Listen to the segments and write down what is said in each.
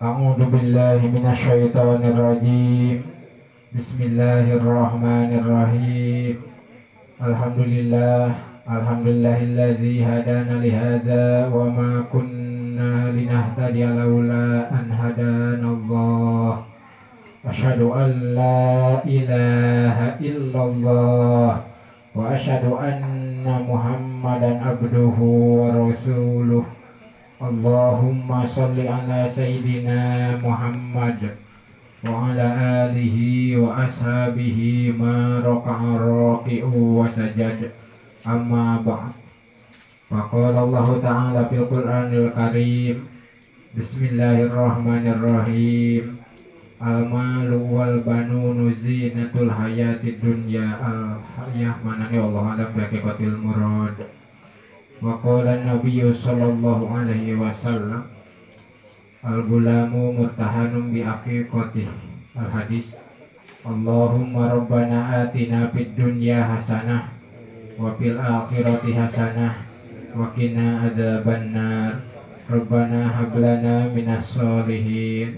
A'udzu billahi minasyaitonir rajim. Bismillahirrahmanirrahim. Alhamdulillah, alhamdulillahillazi hadana li hadza wa ma kunna linahtadiya laula an hadanallah. Asyhadu an la ilaha illallah wa asyhadu anna Muhammadan abduhu wa rasuluh. Allahumma salli ala sayyidina Muhammad wa ala alihi wa ashabihi ma raka'a raki'u wa sajad. Amma ba'd. Faqala Allah ta'ala fil Qur'anil Karim. Bismillahirrahmanirrahim. Al-malu wal banunu zinatul hayatid dunya. Al-hayah manani Allah alam bi murad. Wa qala an-nabiyyu sallallahu alaihi wasallam al-gulamu murtahanun bi aqiqatihi. Al-hadis. Allahumma rabbana atina fid dunya hasanah wa fil akhirati hasanah wa qina adzabannar. Rabbana hab lana minas solihin.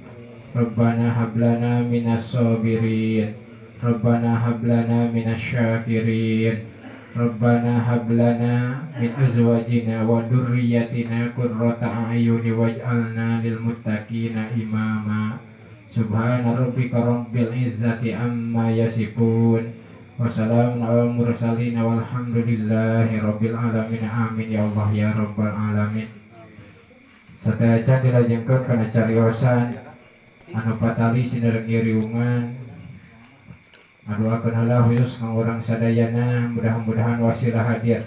Rabbana hab lana minas sabirin. Rabbana hab lana minasy syakirin. Rabbana hab lana min azwajina wa dzurriyyatina qurrata a'yuni waj'alna lil muttaqina imama. Subhana rabbika rabbil izzati amma yasifun. Wassalamun alal mursalin walhamdulillahi rabbil alamin. Amin ya Allah ya rabbal alamin. Satacan dilajengkeun kana cariosan anu patali sinereng riungan. Ngadoakeun heula khusus kang urang sadayana, mudah-mudahan wasilah hadir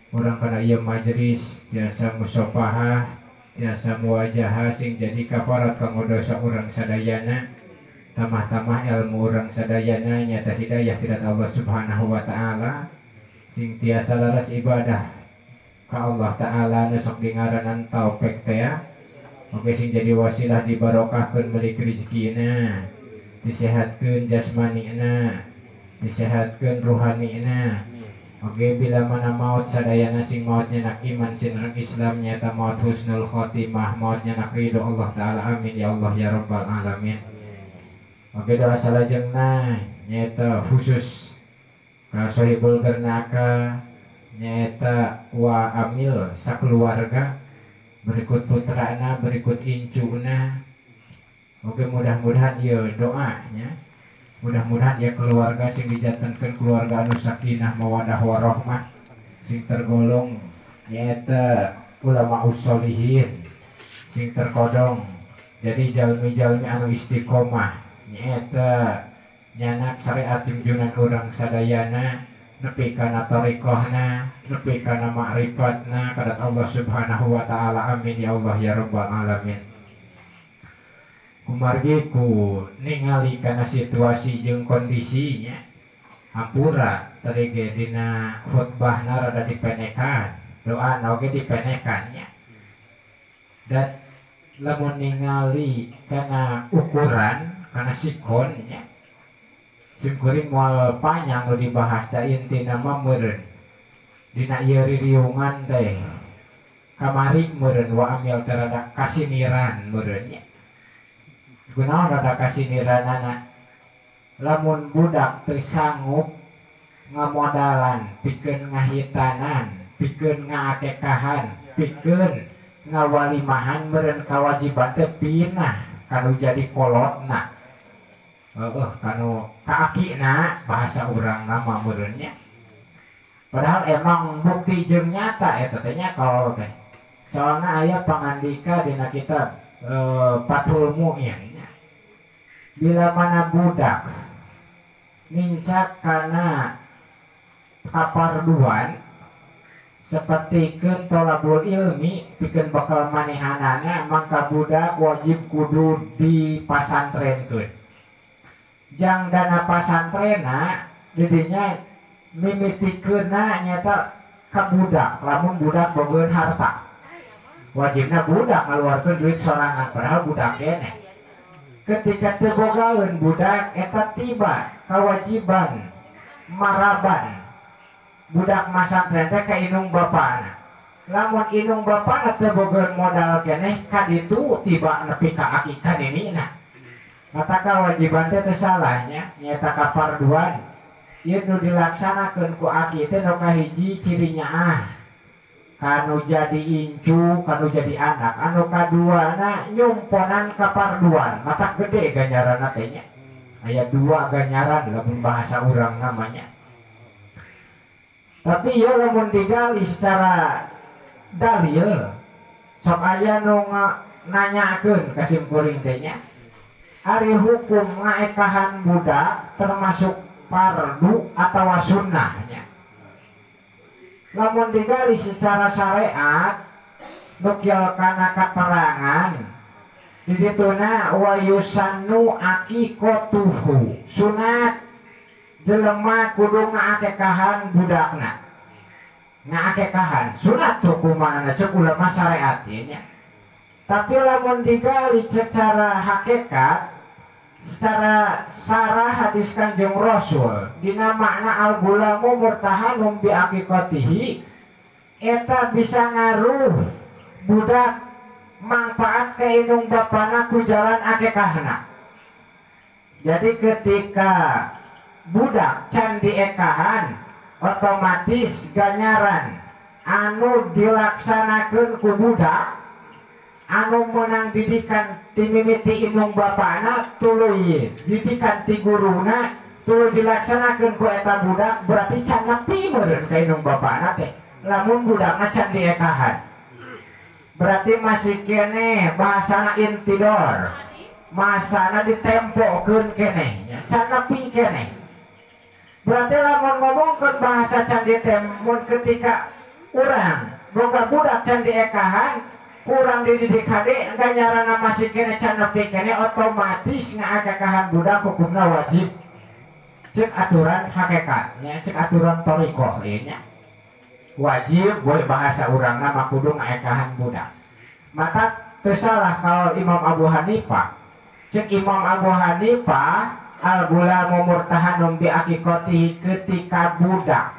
urang kana ieu majelis tiasa musafahah, tiasa muwajahah sing jadi kafarat kanggo dosa urang sadayana, tamah-tamah ilmu urang sadayana nyata hidayah ti Allah Subhanahu wa taala, sing tiasa laras ibadah ka Allah taala nu sok dingaranan taufik teh. Oke sing jadi wasilah dibarokahkeun milik rezekina, disehatkeun jasmanina, disehatkeun ruhanina. Oke bila mana maut sadayana sing maut nyenak iman sinareng Islam nyata maut husnul khotimah, maut nyenak ridho Allah taala. Amin ya Allah ya rabbal alamin. Oke doa salajengna nyata khusus ka sohibul gernaka nyata wa amil sakeluarga berikut putrana berikut incuna. Oke mudah-mudahan ya doanya, mudah-mudahan ya keluarga sing dijantenkeun keluarga anu sakinah mawadah warahmah, sing tergolong nyaeta ulama usholihin, sing terkodong jadi jalmi-jalmi anu istiqomah nyaeta nyanak syariat junjunan urang sadayana nepi kana thariqahna nepi kana ma'rifatna kadat Allah Subhanahu wa taala. Amin ya Allah ya rabbal alamin. Kumargi ku ningali kana situasi jeung kondisinya hampura tadi ge dina khutbahna rada dipenekan, doana oge dipenekan nya. Dan lamun ningali kana ukuran kana sikon nya, sim kuring moal panjang nu dibahas da intina mah meureun dina ieu ririungan teh kamari meureun wa amil teh rada kasiniran meureun nya. Kunaon rada kasiniranana, lamun budak teu sanggup ngamodalan pikeun ngahitanan, pikeun ngaakekahan, pikeun ngawalimahan meureun kawajiban teh pinah kanu jadi kolotna. Heueuh kanu kaakina bahasa urang mah meureun nya. Padahal emang bukti jeung nyata eta teh nya kalau teh. Soalna aya pangandika dina kitab Fathul Mu'in. Bila mana budak nincak karena kaparduan seperti tolabul ilmi pikeun bakal manehanana maka budak wajib kudu dipasantrenkeun. Jang dana pasantrena didinya mimitikeunna nyata ka budak lamun budak bogeun harta. Wajibna budak ngaluarkeun duit sorangan padahal budak keneh. Ketika teu bogaeun budak eta tiba kewajiban maraban budak masantren teh ka indung bapana. Lamun indung bapana teu boga modal keneh ka ditu tiba nepi ka akikah ninina. Mata kawajiban teh teu salahnya nyaeta kaparduan. Ieu nu dilaksanakeun ku aki teh nu kahiji cirinya ah kanu jadi incu, kanu jadi anak. Anu kaduana nyumponan kaparduan, mata gede ganjaranna teh nya. Aya dua ganjaran lamun bahasa urang namanya. Tapi ieu lamun digali secara dalil sok aya nu nanyakeun ka simkuring teh nya. Ari hukum ngaekahan budak termasuk fardu atawa sunnahnya. Lamun digali secara syariat nukil kana katerangan di dituna wa yusannu aqiqatuhu, sunat jelema kudu ngaakekahan budakna. Ngaakekahan sunat hukumanna cek ulama syariat nya. Tapi lamun digali secara hakikat, secara sarah hadis Kanjeng Rasul dina makna al-gulamu murtahanum bi aqiqatihi, eta bisa ngaruh budak manfaat ke indung bapana ku jalan akekahna. Jadi ketika budak can diekahan otomatis ganjaran anu dilaksanakeun ku budak anu menang didikan ti mimiti indung bapana tuluy didikan ti guruna tuluy dilaksanakeun ku eta budak, berarti can nepi meureun ka indung bapana teh lamun budakna can diekahan. Berarti masih keneh bahasana intidor, masana ditempokeun keneh nya, can nepi keneh. Berarti lamun ngomongkeun bahasa can ditemon ketika urang boga budak can diekahan kurang dididik hade ganjaranna masih kene can nepi kene, otomatis ngaakekahan budak hukumna wajib cek aturan hakikat nya, cek aturan thariqah ieu nya. Wajib boy bahasa urangna mah kudu ngaekahan budak. Mata teu salah kalau Imam Abu Hanifah. Cek Imam Abu Hanifah al-gulamu murtahanum bi aqiqatihi, ketika budak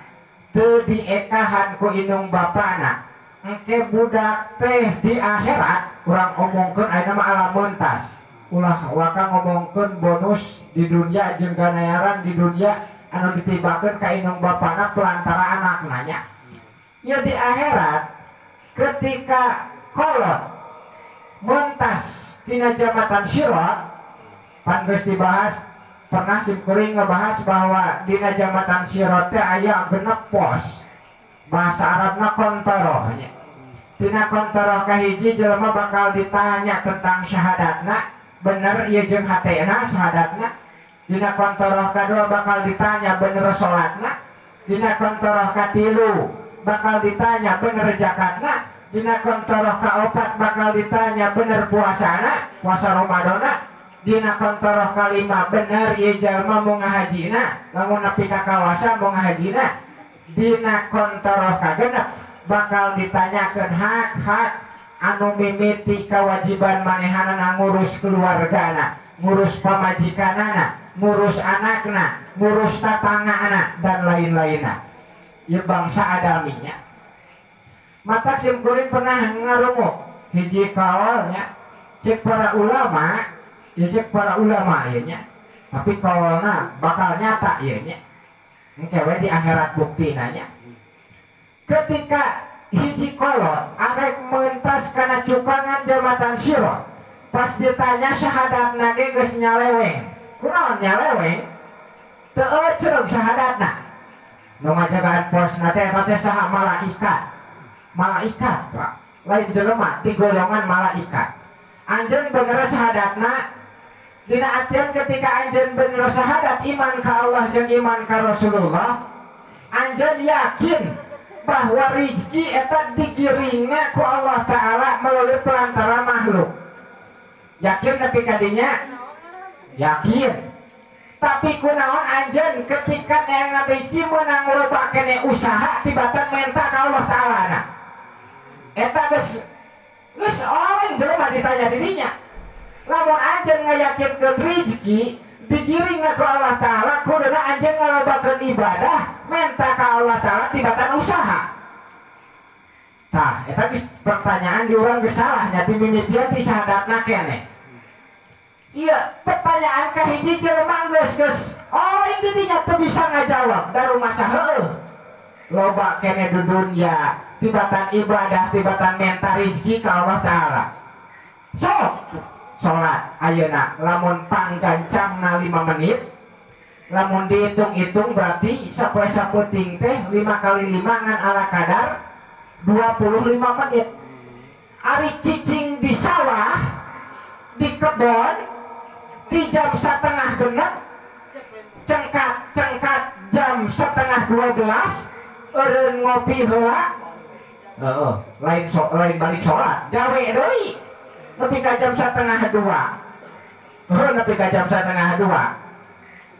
teu diekahan ku indung bapana engke budak teh di akhirat urang omongkeun ayeuna mah alam mentas, ulah waka ngomongkeun bonus di dunia jeung ganayaran di dunia anu ditibakeun ka indung bapana pelantara anakna nya. Ya di akhirat ketika kolot mentas tina jabatan sirat, pan geus dibahas pernah simkuring ngebahas bahwa dina jabatan sirat teh aya genep pos, bahasa Arabna kontoroh nya. Tina kontoroh kahiji jelema bakal ditanya tentang syahadatna, bener ieu jeung hatena syahadatna. Dina kontoroh kadua bakal ditanya bener salatna. Dina kontoroh katilu bakal ditanya bener zakatna. Dina kontoroh kaopat bakal ditanya bener puasana, puasa Ramadana. Dina kontoroh kalima bener ieu jalma mau ngahajina, lamun nepi ka kawasa mau ngahajina. Dina kontoroh kagenep bakal ditanyakeun hak-hak anu mimiti kewajiban manehanana ngurus keluargana, ngurus pamajikanana, ngurus anakna, ngurus tatangana, dan lain-lainna. Ieu bangsa adaminya. Mata simkuring pernah ngarungu hiji kaolnya cek para ulama, ya cek para ulama ieu nya. Tapi kaolna bakal nyata ieu nya. Engke we di akhirat buktina nya. Ketika hiji kolot arek mentas kana cukangan jabatan sirat, pas ditanya syahadatna ge geus nyaleweng. Kunaon nyaleweng? Teu euceuk syahadatna. Nu ngajagaan posna teh eta teh saha? Malaikat. Malaikat, Pak. Lain jelema ti golongan malaikat. Anjeun bener syahadatna. Dina artian ketika anjeun bener syahadat iman ka Allah jeung iman ka Rasulullah, anjeun yakin bahwa rizki eta digiringna ku Allah Ta'ala melalui perantara makhluk. Yakin tapi kadinya? Yakin. Tapi kunaon anjeun ketika neangan rizki menang loba kene usaha tibatan menta ka Allah Ta'ala na. Eta geus geus oleng jelema ditanya dirinya. Lamun anjeun ngayakinkeun rizki digiringna ku Allah Ta'ala, kuduna anjeun ngalobakeun ibadah menta ka Allah Ta'ala tibatan usaha. Tah eta geus pertanyaan di urang geus salah nya ti mimitian ti syahadatna keneh. Iya, pertanyaan kahiji jelema geus geus oh di dinya teu bisa ngajawab da rumasa heueuh. Loba keneh di dunya tibatan ibadah tibatan menta rezeki ka Allah Ta'ala. Sok salat ayeuna lamun panggancangna 5 menit lamun dihitung-hitung berarti sapoe saputing teh 5 kali 5 ngan ala kadar 25 menit. Ari cicing di sawah di kebon di jam 5:30 cengkat-cengkat jam 11:30 eureun ngopi heula heeh lain lain balik salat gawe deui nepi ka jam 1:30 heuh nepi ka jam 1:30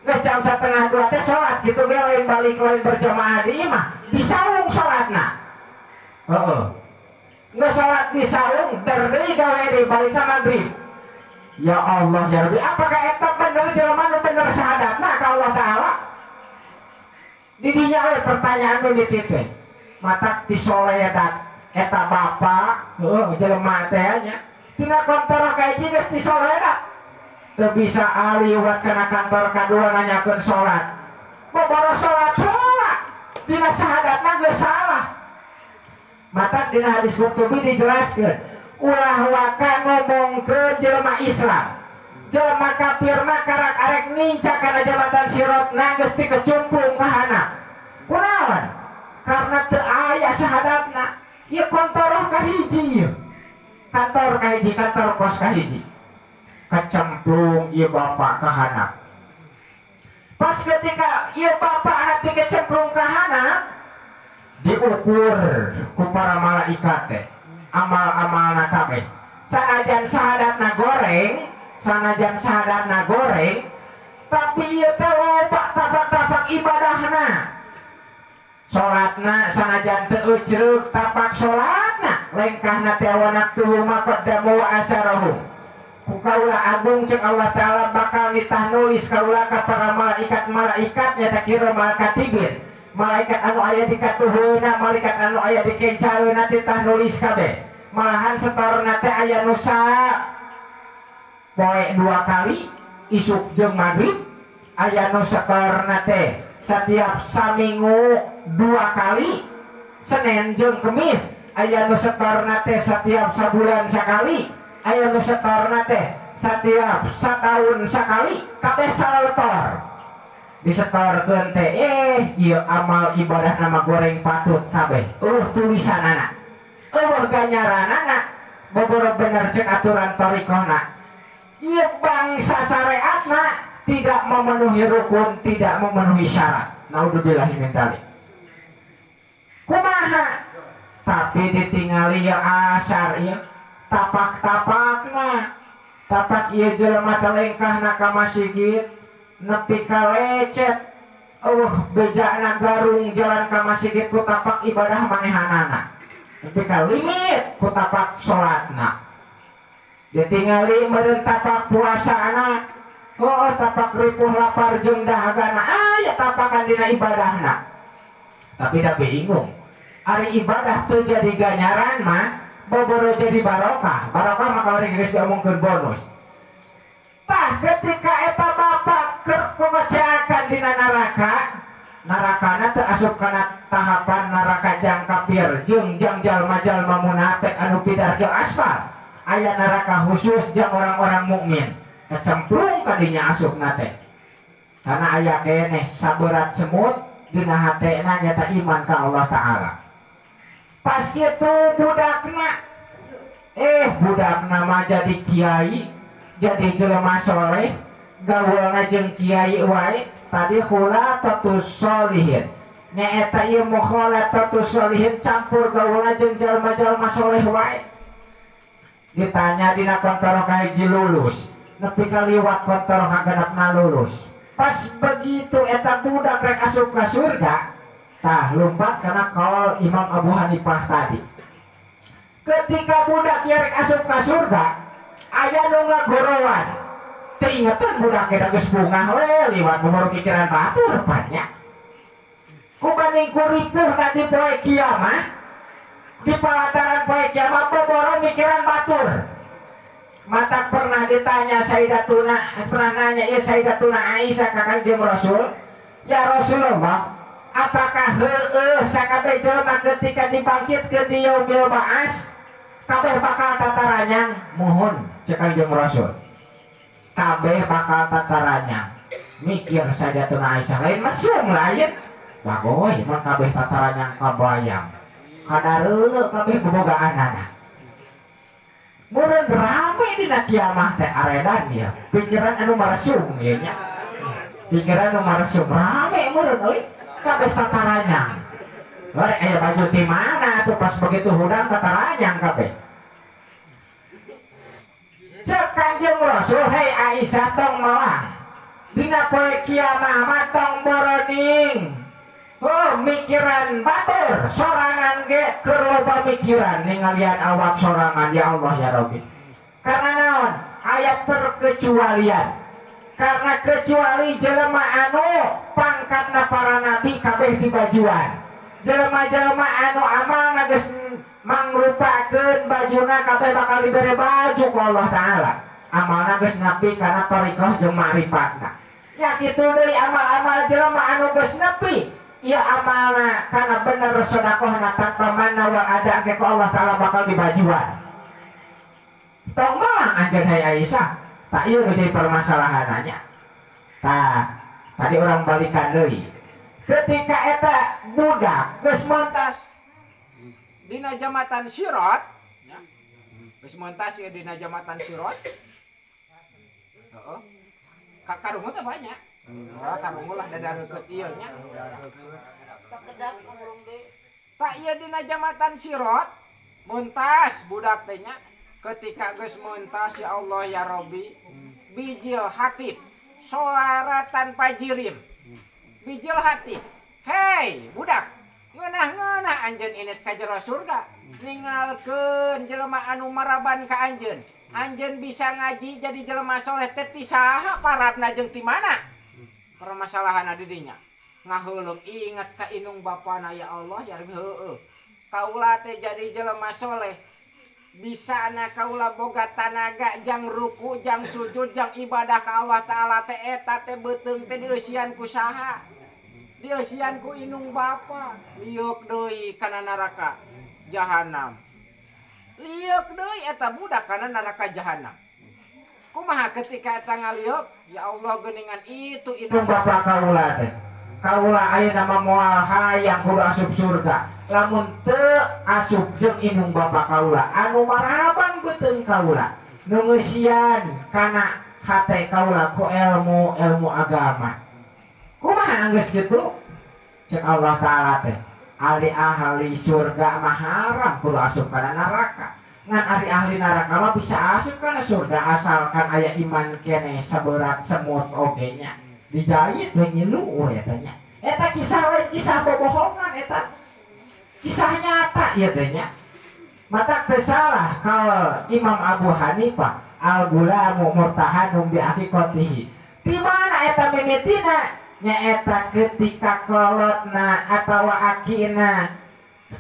geus jam 1:30 teh salat kitu ge lain balik lain berjamaah di imah di saung salatna heeh geus salat di saung der deui gawe deui balik ka magrib. Ya Allah ya Rabbi, apakah eta bener jelema nu bener syahadatna ka Allah Ta'ala? Didinya we pertanyaan nu dieu teh. Matak disoledat eta bapa heuh jelema teh nya tina kantor ka hiji geus disoledat. Teu bisa aliwat kana kantor kadua nanyakeun salat. Boboro salat heula dina syahadatna geus salah. Matak dina hadis Qurtubi dijelaskeun ulah waka ngomongkeun jelema Islam. Jelema kafir mah karak arek ninca kana jabatan sirotna geus dikecumplung ka handap. Kunaon? Karena teu aya syahadatna. Ieu kontoroh ka hiji ieu. Kantor ka hiji, kantor pos ka hiji. Kecemplung ieu bapak ka handap. Pas ketika ieu bapak anak dikecemplung ka handap, diukur ku para malaikat teh. Amal-amalna kabeh. Sanajan syahadatna goreng, sanajan syahadatna goreng, tapi ieu teh loba tapak-tapak ibadahna. Salatna sanajan teu eucreuk tapak salatna, lengkahna teh awanak tuhuma qaddamu wa asyarahum. Ku kaula agung ceuk Allah Ta'ala bakal nitah nulis kaula ka para malaikat-malaikat nyata kiramal katibin. Malaikat anu aya di katuhuna, malaikat anu aya di kencaeuna titah nulis kabeh. Malahan setorna teh aya nu poe 2 kali isuk jeung magrib, aya nu setorna teh setiap saminggu 2 kali Senin jeung Kemis, aya nu setorna teh setiap sabulan sakali, aya nu setorna teh setiap satahun sakali, kabeh saletor. Disetorkeun teh ieu amal ibadah nama goreng patut kabeh. Eueuh tulisanana. Eueuh ganjaranana. Boboro bener ceuk aturan thariqahna. Ieu bangsa syariatna tidak memenuhi rukun, tidak memenuhi syarat. Naudzubillahi min dzalik. Kumaha? Tapi ditingali ieu asar ieu tapak-tapakna. Tapak ieu jelema lengkahna ka masjid nepi ka lecet bejana garung jalan ka masjid ku tapak ibadah manehanana nepi ka limit ku tapak salatna ditingali meureun tapak puasana tapak ripuh lapar jeung dahagana aya tapakan dina ibadahna tapi da bingung ari ibadah teu jadi ganjaran mah boboro jadi barokah barokah mah kamari geus diomongkeun bonus. Tah ketika eta bapak keur koceakan dina neraka, narakana teu asup kana tahapan neraka jang kafir jeung jang jalma-jalma munafik anu pidarkil asfal. Aya neraka khusus jang orang-orang mukmin. Kecemplung kadinya asupna teh. Karena aya keneh saberat semut dina hatena nyata iman ka Allah Ta'ala. Pas kitu budakna budakna mah jadi kiai, jadi jelema soleh, gaulna jeung kiai wae, tadi khulatatus sholihin. Nyaeta ieu mukhalatatus sholihin campur gaulna jeung jalma-jalma soleh wae. Ditanya dina kontoro kahiji lulus, nepi ka liwat kontoro kagenepna lulus. Pas begitu eta budak rek asup ka surga, tah lompat kana kaul Imam Abu Hanifah tadi. Ketika budak ieu rek asup ka surga, aya nu ngagorowan. Teu ingeteun budak eta geus bungah we liwat umur pikiran batur banyak. Ku banding ku ripuh tadi poe kiamah, Di pelataran poe kiamat boboro mikiran batur. Mata pernah ditanya Sayyidatuna, pernah nanya ya Sayyidatuna Aisyah ka Kangjeng Rasul, ya Rasulullah, apakah heueuh sakabeh jelema ketika dibangkitkeun di yaumil ba'as kabeh bakal tataranyang? Mohon cek Kangjeng Rasul, kabeh bakal tataranyang. Mikir Sayyidatuna Aisyah lain mesum lain bagoy mah kabeh tataranyang kabayang kadareuleuh kabeh bobogaanana. Meureun rame dina kiamah teh aredan ya pikiran anu maresum ieu nya, pikiran anu maresum rame meureun euy kabeh tataranyang. Rek aya baju ti mana tuh pas begitu hudang tataranyang kabeh. Cek Kangjeng Rasul, hei Aisyah tong malah dina poe kiamah mah tong boroning. Oh mikiran batur sorangan ge keur loba mikiran ningalian awak sorangan ya Allah ya Rabbi. Karena naon? Aya terkecualian. Karena kecuali jelema anu pangkatna para nabi kabeh dibajuan. Jelema-jelema anu amalna geus mangrupakeun bajuna kabeh bakal dibere baju ku Allah Ta'ala. Amalna geus nepi kana thariqah jeung ma'rifatna. Ya kitu deui amal-amal jelema anu geus nepi ieu amalna kana bener sedekahna tanpa mana wa ada ge ku Allah Ta'ala bakal dibajuan. Tong melang anjeun hai Aisyah, tak ieu jadi permasalahananya. Tah, tadi orang balikan deui. Ketika eta budak geus mentas dina jambatan sirat, ya. Geus mentas ieu dina jambatan sirat. Heeh. Karungu teh banyak. Oh, karungu lah dadareukeut ieu nya. Tak ieu dina jambatan sirat, mentas budak teh nya. Ketika geus mentas ya Allah ya Rabbi, bijil hatib, suara tanpa jirim. Bijil hati, hei budak, ngeunah-ngeunah anjeun init ka jero surga, ningalkeun jelema anu maraban ka anjeun. Anjeun bisa ngaji jadi jelema soleh teh ti saha parabna jeung ti mana? Permasalahanna di dinya. Ngaheuleup ingat ka indung bapana ya Allah ya Rabbi heueuh. Kaula teh jadi jelema soleh. Bisa na kaula boga tanaga jang ruku jang sujud jang ibadah ka Allah Ta'ala teh eta teh beuteung teh dieusian ku saha? Dieusian ku indung bapa. Liuk deui kana neraka jahanam. Liuk deui eta budak kana neraka jahanam. Kumaha ketika eta ngaliuk? Ya Allah geuningan itu indung bapa kaula teh. Kaula ayeuna mah moal hayang kudu asup surga. Lamun teu asup jeung indung bapa kaula anu maraban beuteung kaula nu ngeusian kana hate kaula ku ilmu ilmu agama. Kumaha anggeus kitu? Cek Allah Ta'ala teh ahli ahli surga mah haram kudu asup kana neraka. Ngan ahli ahli neraka mah bisa asup kana surga asalkan aya iman keneh saberat semut oge nya. Dijahit we ngilu we eta nya. Eta kisah lain kisah bobohongan eta. Kisah nyata ya teh nya. Mata teu salah kalau Imam Abu Hanifah al-gulamu murtahanum bi aqiqatihi. Di mana eta mimitina? Nyaeta ketika kolotna atawa akina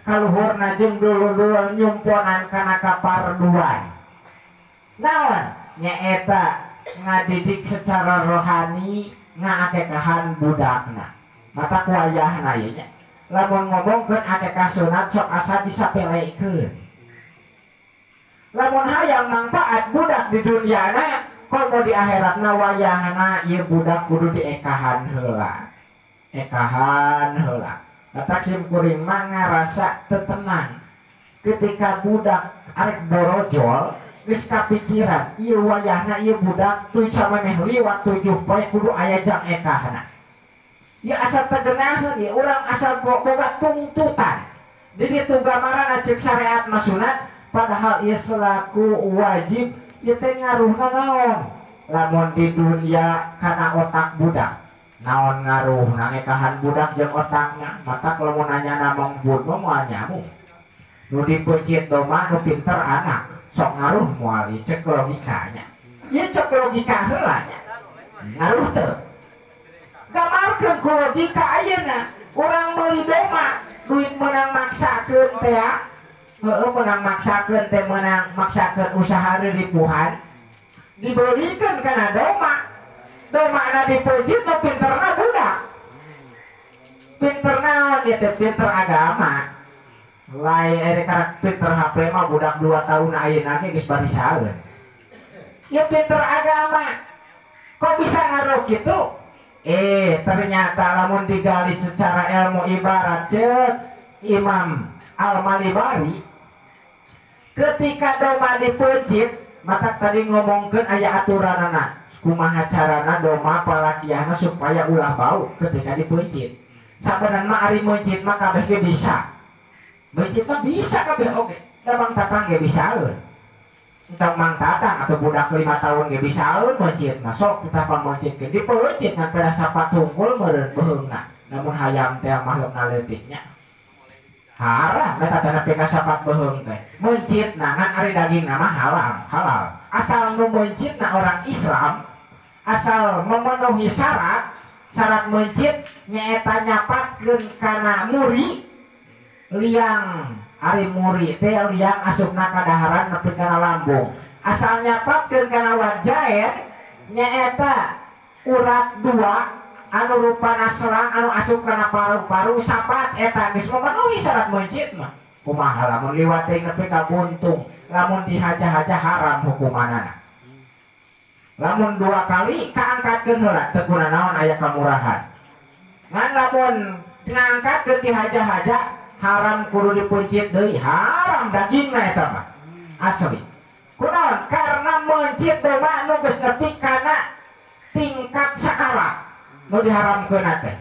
kaluhurna jeung dulur-dulur nyumponan kana kaparduan. Naon? Nyaeta ngadidik secara rohani ngaakekahan budakna. Mata kuayahna ieu nya. Lamun ngomongkeun akekah sunat sok asa disapelekeun. Lamun hayang manfaat budak di duniana komo di akhiratna wayahna ieu budak kudu diekahan heula. Ekahan heula. Matak sim kuring mah ngarasa teu tenang ketika budak arek borojol geus kapikiran ieu wayahna ieu budak tu samemeh liwat 7 poe kudu aya jang ekahna. Ya asa tegenaheun ieu urang asa boga tungtutan. Jadi tu gambaran cek syariat mah sunat padahal ieu selaku wajib ieu teh ngaruhna naon? Lamun di dunia kana otak budak. Naon ngaruhna ngekahan budak jeung otakna? Matak lamun nanya namong bud mah moal nyamuk. Nu dipeucit domba nu pinter anak. Sok ngaruh moal ieu cek logikanya. Ieu cek logika heula nya. Ngaruh teu? Gambarkeun ku logika ayeuna. Urang meuli domba duit meunang maksakeun teh. Heueuh meunang maksakeun teh meunang maksakeun usaha ripuhan dibelikeun kana doma. Domana dipeuncit nu pinterna budak. Pinter naon ieu teh pinter agama. Lain erek karak pinter HP mah budak 2 tahun ayeuna ge geus barisaeun. Ya pinter agama. Kok bisa ngaruh kitu? Ternyata lamun digali secara ilmu ibarat ceuk Imam Al-Malibari ketika doma dipeuncit maka tadi ngomongkeun aya aturanana kumaha carana doma palakiahna supaya ulah bau ketika dipeuncit. Sabenerna mah ari meuncit mah kabeh ge bisa. Meuncit mah bisa kabeh oge. Da Mang Tatang ge bisaeun. Entah Mang Tatang atau budak 5 tahun ge bisaeun meuncit mah. Sok kita pameuncitkeun dipeuncit ngan pada sapat hungkul meureun beheungna. Namun hayam teh makhlukna leutiknya. Haram eta teh nepi ka sapat beheung teh. Meuncitna ngan ari dagingna mah halal, halal. Asal nu meuncitna orang Islam, asal memenuhi syarat, syarat meuncit nyaeta nyapatkeun kana muri liang. Ari muri teh liang asupna kadaharan nepi kana lambung. Asal nyapatkeun kana wajaen nyaeta urat 2 anu rupana selang anu asup kana paru-paru sapat eta geus memenuhi syarat meuncit mah. Kumaha lamun liwat teh nepi ka buntung, lamun dihaja-haja haram hukumanana. Lamun 2 kali kaangkatkeun heula teu kuna naon aya kamurahan. Ngan lamun ngangkatkeun dihaja-haja haram kudu dipeuncit deui, haram dagingna eta mah. Asli. Kunaon? Karena meuncit domba nu geus nepi kana tingkat sakarat nu diharamkeun teh.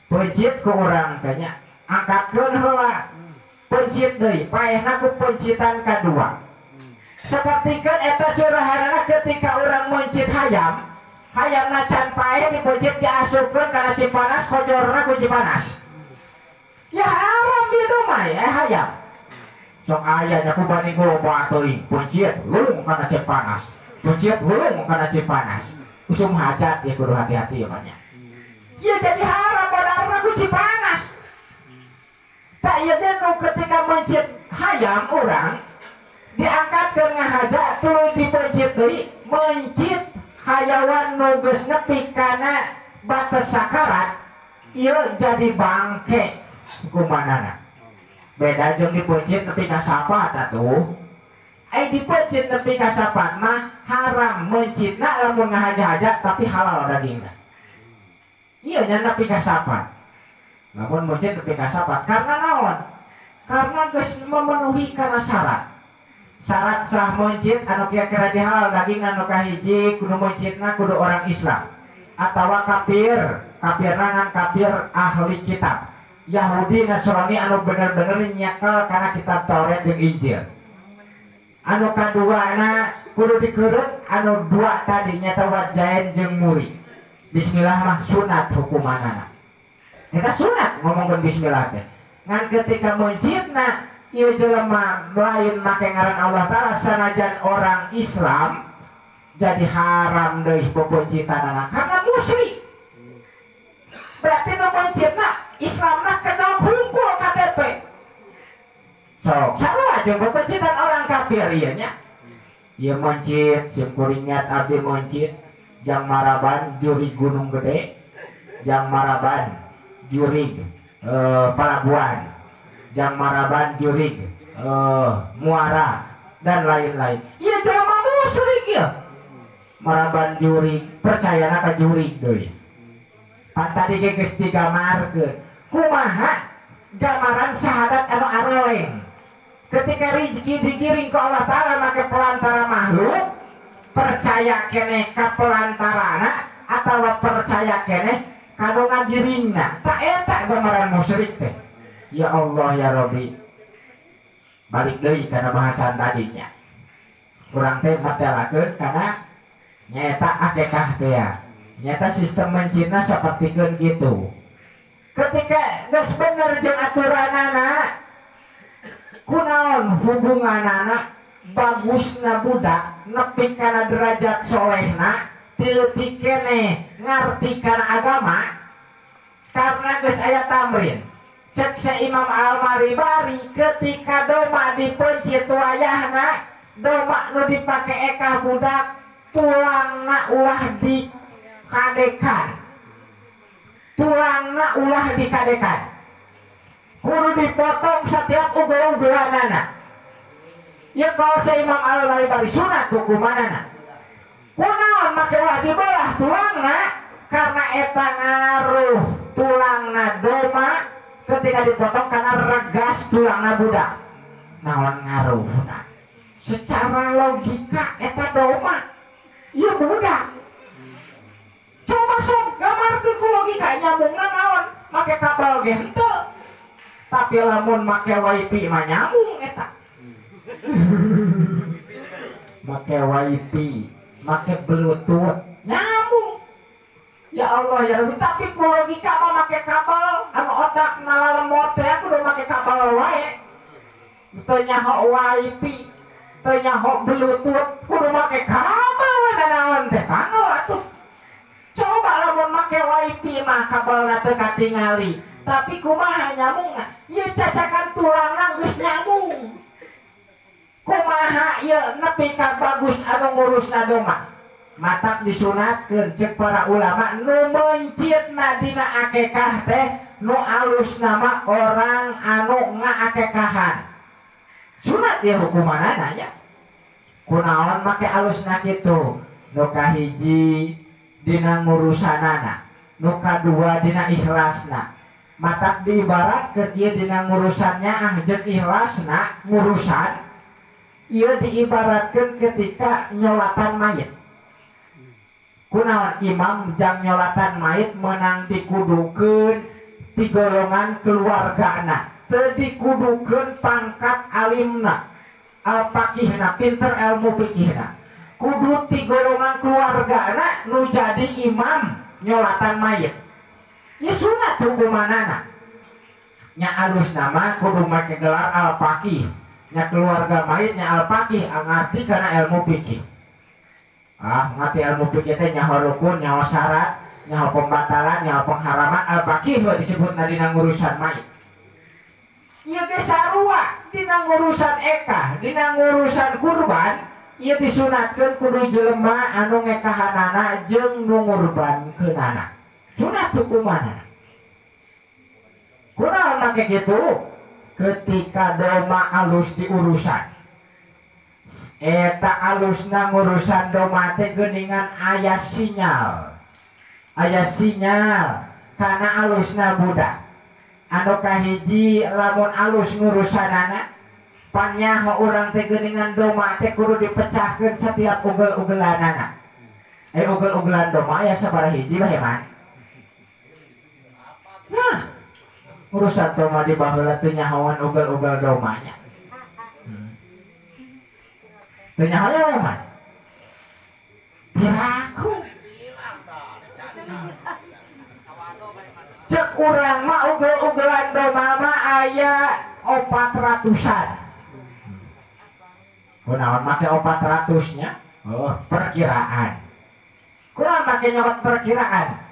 Peuncit ku urang teh nya, angkatkeun heula. Peuncit deui, paehna ku peuncitan kadua. Sapertikeun eta surahanana ketika urang meuncit hayam, hayamna can paeh dipeuncit diasupkeun kana Cipanas, kojorna ku Cipanas. Ya haram itu mah ya hayam. Sok aya nya ku bani loba teuing, peuncit lung kana Cipanas. Peuncit lung kana Cipanas. Usum hajat ya kudu hati-hati ya banyak. Ya jadi haram badarna ku Cipanas. Tak ieu teh nu ketika meuncit hayam urang diangkat ke ngahaja tuluy dipeuncit deui, meuncit hayawan nu geus nepi kana batas sakarat ieu jadi bangke hukumanana. Beda jeung dipeuncit nepi ka sapat atuh. Ai dipeuncit nepi ka sapat mah haram meuncitna lamun ngahaja-haja tapi halal dagingna. Ieu nya nepi ka sapat. Lamun meuncit nepi ka sapat karena naon? Karena geus memenuhi kana syarat. Syarat sah meuncit anu kira-kira dihalal daging anu kahiji kudu meuncitna kudu orang Islam atawa kafir, kafirna ngan kafir ahli kitab. Yahudi Nasrani anu bener-bener nyekel kana kitab Taurat jeung Injil. Anu kaduana kudu dikeureut anu 2 tadi nyata wajaen jeung muri. Bismillah mah sunat hukumanana. Eta sunat ngomongkeun bismillah teh. Ngan ketika meuncitna ieu jelema lain make ngaran Allah Ta'ala sanajan orang Islam jadi haram deui pepeuncitanana karena musyrik. Berarti nu meuncitna Islamna kena hungkul KTP. Sok sarua jeung pepeuncitan orang kafir ieu nya. Ieu meuncit sim kuring niat abdi meuncit jang maraban jurig Gunung Gede, jang maraban jurig Palabuhan, jang maraban jurig Muara dan lain-lain. Ieu jelema musyrik ieu. Maraban jurig percayana ka jurig deui. Pan tadi ge geus digamarkeun. Kumaha gambaran syahadat anu aroleng. Ketika rezeki digiring ke Allah Ta'ala make pelantara makhluk, percaya keneh ka pelantarana atawa percaya keneh ka nu ngagiringna. Tak eta gambaran musyrik teh. Ya Allah ya Rabbi. Balik deui kana bahasan tadinya. Urang teh matelakeun kana nyaeta akekah teh ya. Nyata sistem mencitna sapertikeun kitu. Ketika geus bener jeung aturanana, kunaon hubunganana bagusna budak nepi kana derajat solehna tileutik keneh ngarti kana agama karena geus aya tamrin. Cek se Imam Al-Maribari ketika doma dipencit wayahna doma nu dipake ekah budak tulangna ulah dikadekan. Tulangna ulah dikadekan. Kudu dipotong setiap ugel-ugelanana. Ya kalau se Imam Al-Maribari sunat hukumanana. Kunaon make ulah dibelah tulangna karena eta ngaruh tulangna doma ketika dipotong karena regas tulangna budak. Naon ngaruhna? Secara logika eta doma ieu budak. Coba sok gambarkeun ku logika nyambungna naon? Make kabel ge henteu. Tapi lamun make wifi mah nyambung eta. Make wifi, make bluetooth nyambung. Ya Allah ya Rabbi, tapi ku logika mah make kabel, anu otak nalemot teh kudu make kabel wae. Teu nyaho wifi, teu nyaho bluetooth, kudu make kabel we naon teh tanggal atuh. Coba lamun make wifi mah kabelna teu katingali, tapi kumaha nyambungna? Ieu cacakan tulangna geus nyambung. Kumaha ieu nepi ka bagus anu ngurusna doma? Matak disunatkeun cek para ulama nu mencitna dina akekah teh nu alus nama orang anu ngaakekahan. Sunat ieu hukumanana nya. Kunaon make alusna kitu? Nu kahiji dina ngurusanana, nu kadua dina ikhlasna. Matak diibaratkeun ieu dina ngurusannya ah jeung ikhlasna ngurusan ieu diibaratkeun ketika nyolatan mayit. Kunaon imam jang nyolatan mayit menang dikudukeun ti golongan keluargana, teu dikudukeun pangkat alimna, al-faqihna, pinter ilmu fikihna. Kudu ti golongan keluargana nu jadi imam nyolatan mayit. Ieu sunat hukumanana. Nya alus nama kudu make gelar al-faqih. Nya keluarga mayit nya al-faqih ngarti kana ilmu fikih. Ah, ngerti ilmu fikih teh nyaho rukun, nyaho syarat, nyaho pembatalan, nyaho pengharaman, al-faqih we disebutna dina ngurusan mayit. Ieu ge sarua dina ngurusan ekah, dina ngurusan kurban, ieu disunatkeun kudu jelema anu ngekahanana jeung nu ngurbankeunana. Sunat hukumanana. Kunaon make kitu? Ketika doma alus diurusan. Eta alusna ngurusan doma teh geuningan aya sinyal. Aya sinyal kana alusna budak. Anu kahiji lamun alus ngurusanana panyaho urang teh geuningan doma teh kudu dipecahkeun setiap ugel-ugelanana. Ugel-ugelan doma aya sabaraha hiji bae mah. Nah, urusan doma di baheula teh nyahoan ugel-ugel domanya. Teu nyaho we mah. Piraku. Cek urang mah ugel-ugelan doma mah aya 400-an. Kunaon make 400 nya? Oh, perkiraan. Kunaon make nyokot perkiraan?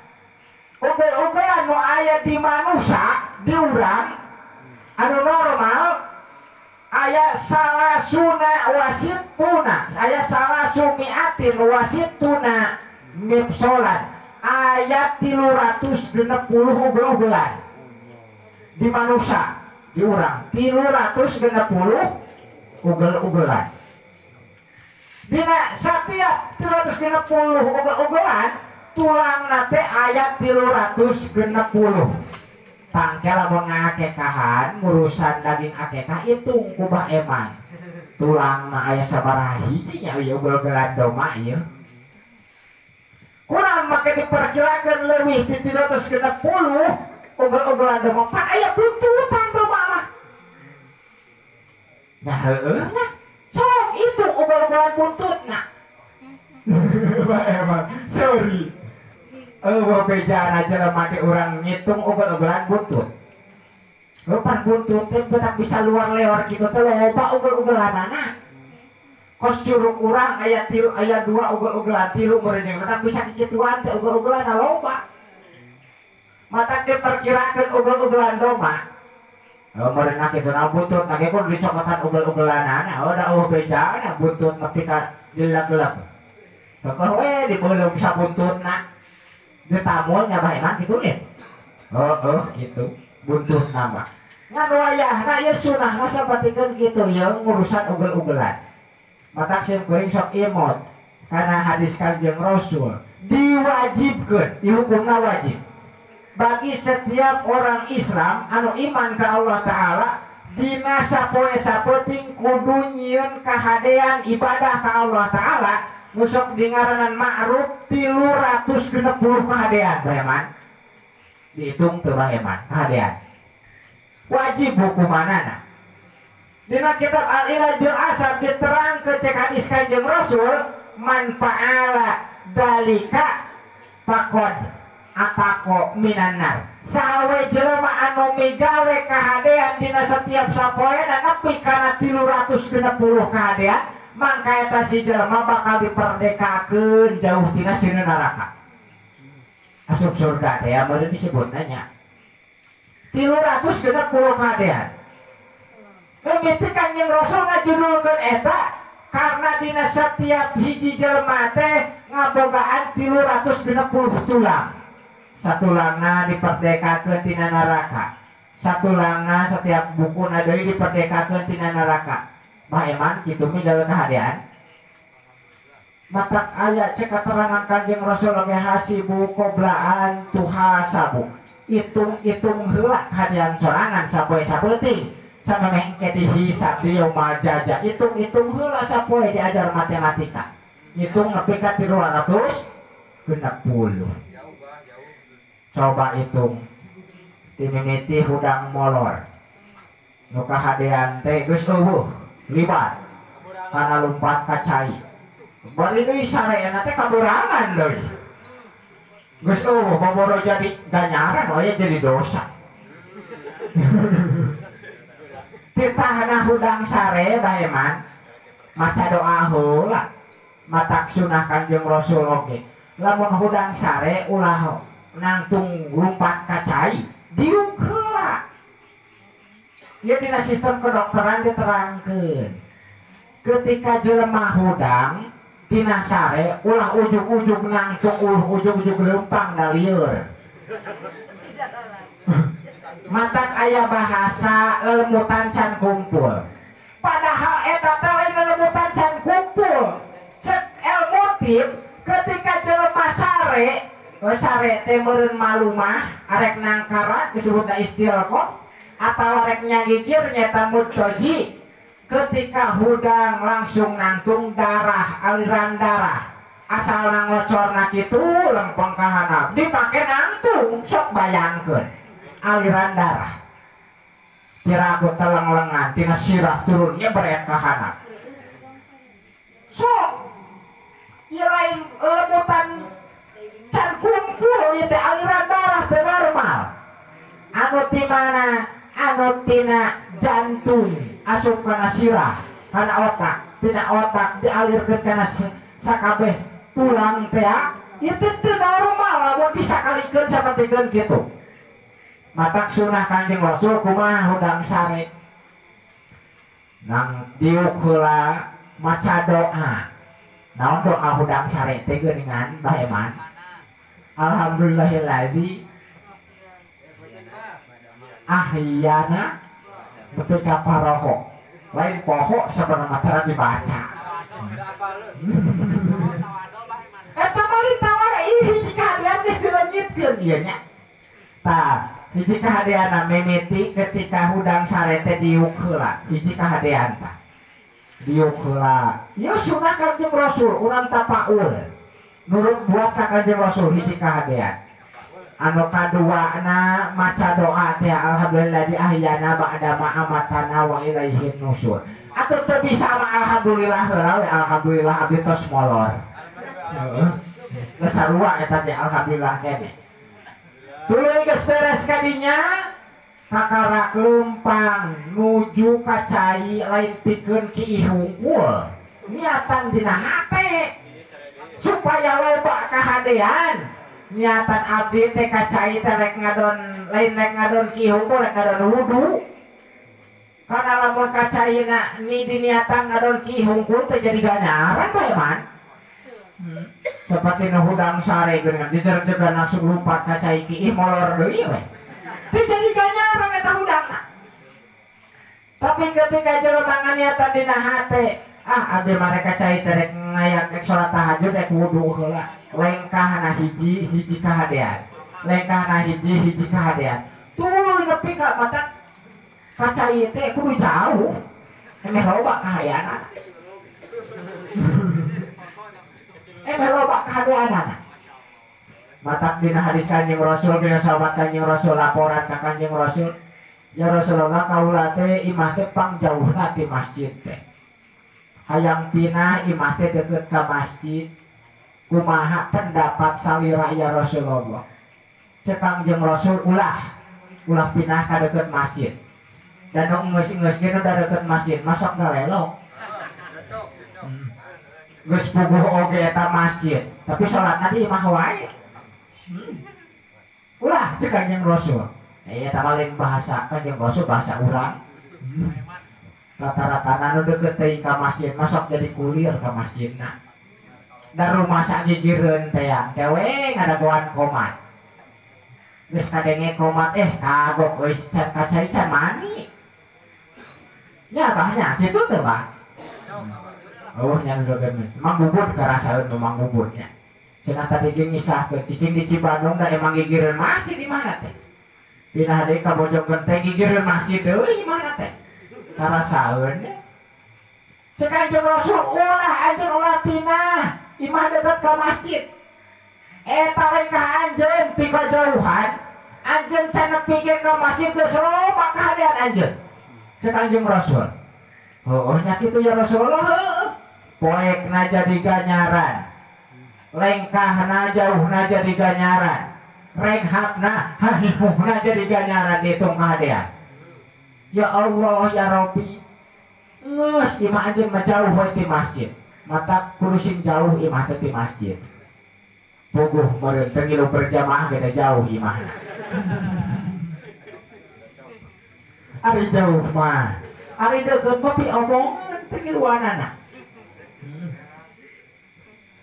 Ugel-ugelan nu aya di manusia di urang anu normal aya salasuna wasituna, aya salasumiatin wasituna mipsolan, aya 360 ugel-ugelan di manusia di urang 360 ugel-ugelan. Dina setiap 360 ugel-ugelan tulang nate ayat 360. Tangke lamun ngakekahan ngurusan daging akekah hitung ku Bah Eman. Tulang mah aya sabaraha hiji nya ieu ugel-ugelan doma ieu. Kurang make diperkirakeun leuwih ti 360 ugel-ugelan doma pan aya buntutan doma mah. Nah heueuh nya. Sok itu ugel-ugelan buntutna. Bah Eman, sorry. Eueuh bejana jelema di urang ngitung ugel-ugelan buntut. Rupan buntut teh betak bisa luar leor kitu teh loba ugel-ugelanana. Kos curug urang aya tilu aya dua ugel-ugelan tilu meureun betak bisa kikituan teh ugel-ugelanna loba. Matak diperkirakeun ugel-ugelan doma Meureunna kitu na buntut na ge kun dicokotan ugel-ugelanana oh da eueuh bejana buntut nepi ka dileg-leg. Kekeh we dibeuleum sabuntutna. Ditamul nya Bah Eman kitu nih. Heeh kitu buntutna mah. Ngan wayahna ieu sunahna sapertikeun kitu ieu ngurusan ugel-ugelan. Matak sim kuring sok imut karena hadis Kanjeng Rasul diwajibkeun, dihukumna wajib. Bagi setiap orang Islam anu iman ke Allah Ta'ala dina sapoe sapeuting kudu nyieun kahadean ibadah ka Allah Ta'ala nu sok dingaranan ma'ruf 360 kahadean Bah Eman. Dihitung teu Bah Eman kahadean wajib hukumanana. Dina kitab Al-Ilaj bil Asab diterangkeun cek hadis Kanjeng Rasul man fa'ala dalika faqad ataqo minanar. Sawe jelema anu migawe kahadean dina setiap sapoena nepi kana 360 kahadean mangka eta si jelema bakal diperdekakeun jauh tina sieun neraka. Asup surga teh meureun disebutna nya. 360 kahadean. Mimiti Kanjeng Rasul ngajudulkeun eta karena dina setiap hiji jelema teh ngabogaan 360 tulang. Satulangna diperdekakeun tina neraka. Satulangna setiap bukuna deui diperdekakeun tina neraka. Bah Eman kitu migawe kahadean. Matak aya cek keterangan Kanjeng Rasul ge hasibu qoblaan tuhasabu. Hitung-hitung heula kahadean sorangan sapoe sapeuting. Samemeh engke dihisab di yaumul jaza. Hitung-hitung heula sapoe diajar matematika. Hitung nepi ka 360. Coba hitung timimiti hudang molor nu kahadean teh geus eueuh libat kana lumpat ka cai bari deui sareana teh kaburangan deui geus eueuh boboro jadi ganyaran oye jadi dosa. Titahna hudang sare Bah Eman maca doa heula matak sunah Kanjeng Rasul oge lamun hudang sare ulah nangtung lumpat kacai diuk heula. Ieu dina sistem kedokteran diterangkeun ketika jelema hudang tina sare ulah ujug-ujug nangtung ulah ujug-ujug leumpang da lieur. Matak aya bahasa lelemutan can kumpul padahal eta teh lain lelemutan can kumpul. Cek ilmu tib ketika jelema sare sare teh meureun malumah arek nangkara disebutna istilqah atawa arek nyagigir nyata mudtoji ketika hudang langsung nangtung darah aliran darah asal ngocorna kitu lempeng ka handap dipake nangtung sok bayangkeun aliran darah piraku teleng-lengan tina sirah turun nyebret ka handap sok ieu lain lemutan can kumpul ieu teh aliran darah teh normal anu ti mana anu tina jantung asup kana sirah kana otak tina otak dialirkeun kana sakabeh tulang teh ieu teh teu normal lamun disakalikeun sapertikeun kitu. Matak sunah Kanjeng Rasul kumaha hudang sare nang diuk heula maca doa naon doa hudang sare teh geuningan Bah Eman. Alhamdulillahilladzi ahyana nepi ka paroho lain poho sabenerna tara dibaca. Eta mah tawar ieu hiji kahadean geus dileungitkeun ieu nya. Tah hiji kahadeanna mimiti ketika hudang sare teh diuk heula hiji kahadean tah diuk heula ieu sunah Kanjeng Rasul urang tapaul nurut buat ka Kanjeng Rasul hiji kahadean. Anu kaduana maca doa teh alhamdulillah di ahyana ba'da ma amatana wa ilaihin nusur. Atuh teu bisa mah alhamdulillah heula we alhamdulillah abdi tos molor. Heeh. Geus sarua eta teh alhamdulillah keneh. Tuluy geus beres kadinya kakarak leumpang nuju ka cai lain pikeun kiih hungkul. Niatan dina hate supaya loba kahadean. Niatan abdi teh ka cai teh rek ngadon lain rek ngadon kiih hungkul rek ngadon wudu. Karena lamun kacaina ni diniatan ngadon ki hungkul teh jadi ganyaran bae man. Seperti nu hudang sare geuningan jejer-jejer langsung lompat ka cai ki molor deui we. Teu jadi ganyaran eta hudangna. Tapi ketika jelema nganiatan dina hate, ah abdi mereka cai teh rek ngayak rek salat tahajud rek wudu heula. Lengkahna hiji hiji kahadean. Lengkahna hiji hiji kahadean. Tuluy nepi ka mata kacai teh kudu jauh. Emeh loba kahadeanana. Emeh loba kahadeanana. Matak dina hadis Kanjeng Rasul dina sahabat Kanjeng Rasul laporan ka Kanjeng Rasul, ya Rasulullah kaula teh imah teh pangjauhna ti masjid teh. Hayang pinah imah teh deukeut ka masjid. Kumaha pendapat salira ya Rasulullah? Cek Kanjeng Rasul ulah ulah pinah ka deukeut masjid. Dan nu geus-geus ge udah deukeut masjid, masuk galelok. Geus puguh oge eta masjid, tapi salatna di imah wae. Ulah cek Kanjeng Rasul. Eta mah lain bahasa Kanjeng Rasul, bahasa urang. Rata-rata nu deukeut teuing ka masjid, masuk jadi kulir ka masjidna. Da rumah sagigireun teh teh we ngadagoan komat. Geus kadenge komat kagok euy can kacai can mani. Nya bahnya kitu teh bah. Oh nya nu geus Mang Bubut karasaeun nu Mang Bubut nya. Cenah tadi ge ngisahkeun cicing di Cibandung da emang gigireun masjid di mana teh. Pindah deui ka Bojonggenteng gigireun masjid deui di mana teh. Karasaeun nya. Cek Kanjeng Rasul ulah anjeun ulah pinah imah dekat ka masjid. Eta lengkah anjeun ti kajauhan, anjeun can nepi ge ka masjid geus loba kahadean anjeun. Cek Kanjeng Rasul. Heueuh nya kitu ya Rasulullah heueuh. Poekna jadi ganyaran. Lengkahna jauhna jadi ganyaran. Renghapna hahimuhna jadi ganyaran ditung kahadean. Ya Allah ya Rabbi. Geus imah anjeun mah jauh we ti masjid. Mata kudu jauh imah teh ti masjid. Puguh meureun teu ngilu berjamaah ge jauh imahna. Ari jauh mah, ari deukeut mah piomongeun teu ngiluanana.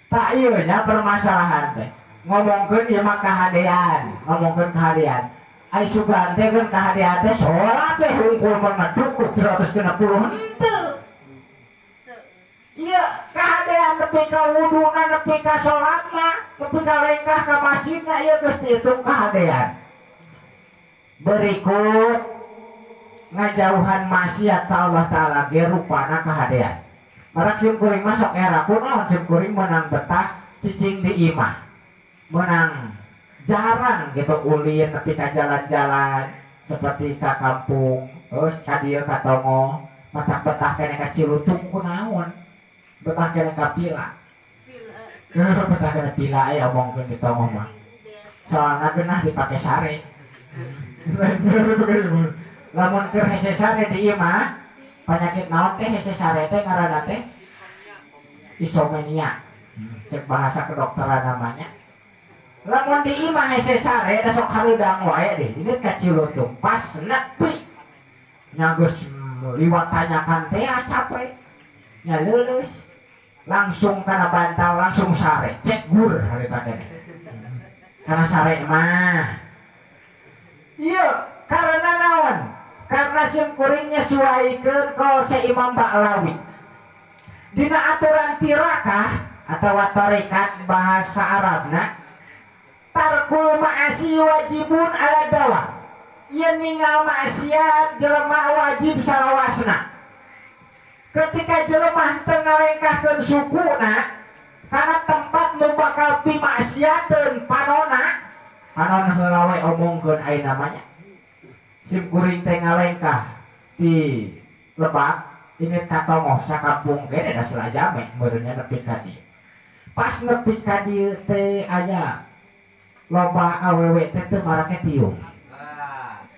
Tak ieu nya permasalahan teh. Ngomongkeun ieu mah kahadean, ngomongkeun kahadean. Ai sugan teh keun kahadean teh salat teh hungkul mah ngaduk 360 henteu. Iya, kahadean nepi ka wuduna, nepi ka salatna, nepi ka lengkah ka masjidna ieu geus dihitung kahadean. Berikut ngajauhan maksiat ka Allah Ta'ala ge rupana kahadean. Marak sim kuring masuk era kunaon sim kuring menang betah cicing di imah. Menang jarang gitu ulin nepi ka jalan-jalan seperti ka kampung, terus ka dieu ka Tongo, matak betah keneh ka Cilutung kunaon. Betah keneh ka Pila. Betah keneh Pila aya omongkeun di Tongo mah. Soalna geunah dipake sare. Lamun keur hese sare di imah, penyakit naon teh hese sare teh ngaranna teh isomenia. Cek bahasa kedokteran namanya. Lamun di imah hese sare da sok hareudang wae deh. Ini ka Cilutung pas nepi. Nya geus liwat tanyakan teh capek. Nya leuleus. Langsung kana bantal langsung sare. Cek gur harita keneh. Karena sare mah. Iya, karena naon? Karena sim kuring nyesuaikeun kaul si Imam Ba'lawi. Dina aturan tirakah atau tarekat bahasa Arabna, tarkul ma'asi wajibun ala dawa. Ieu ninggal maksiat jelema wajib salawasna. Ketika jelema teu ngalengkahkeun sukuna kana tempat nu bakal pimaksiateun panona, panon heula we omongkeun ai namanya. Sim kuring teh ngalengkah di Lebak ini ka Tongoh sakampung kene da Selajame meureunnya nepi ka dieu. Pas nepi ka dieu teh aya loba awewe teh teu marake tiung.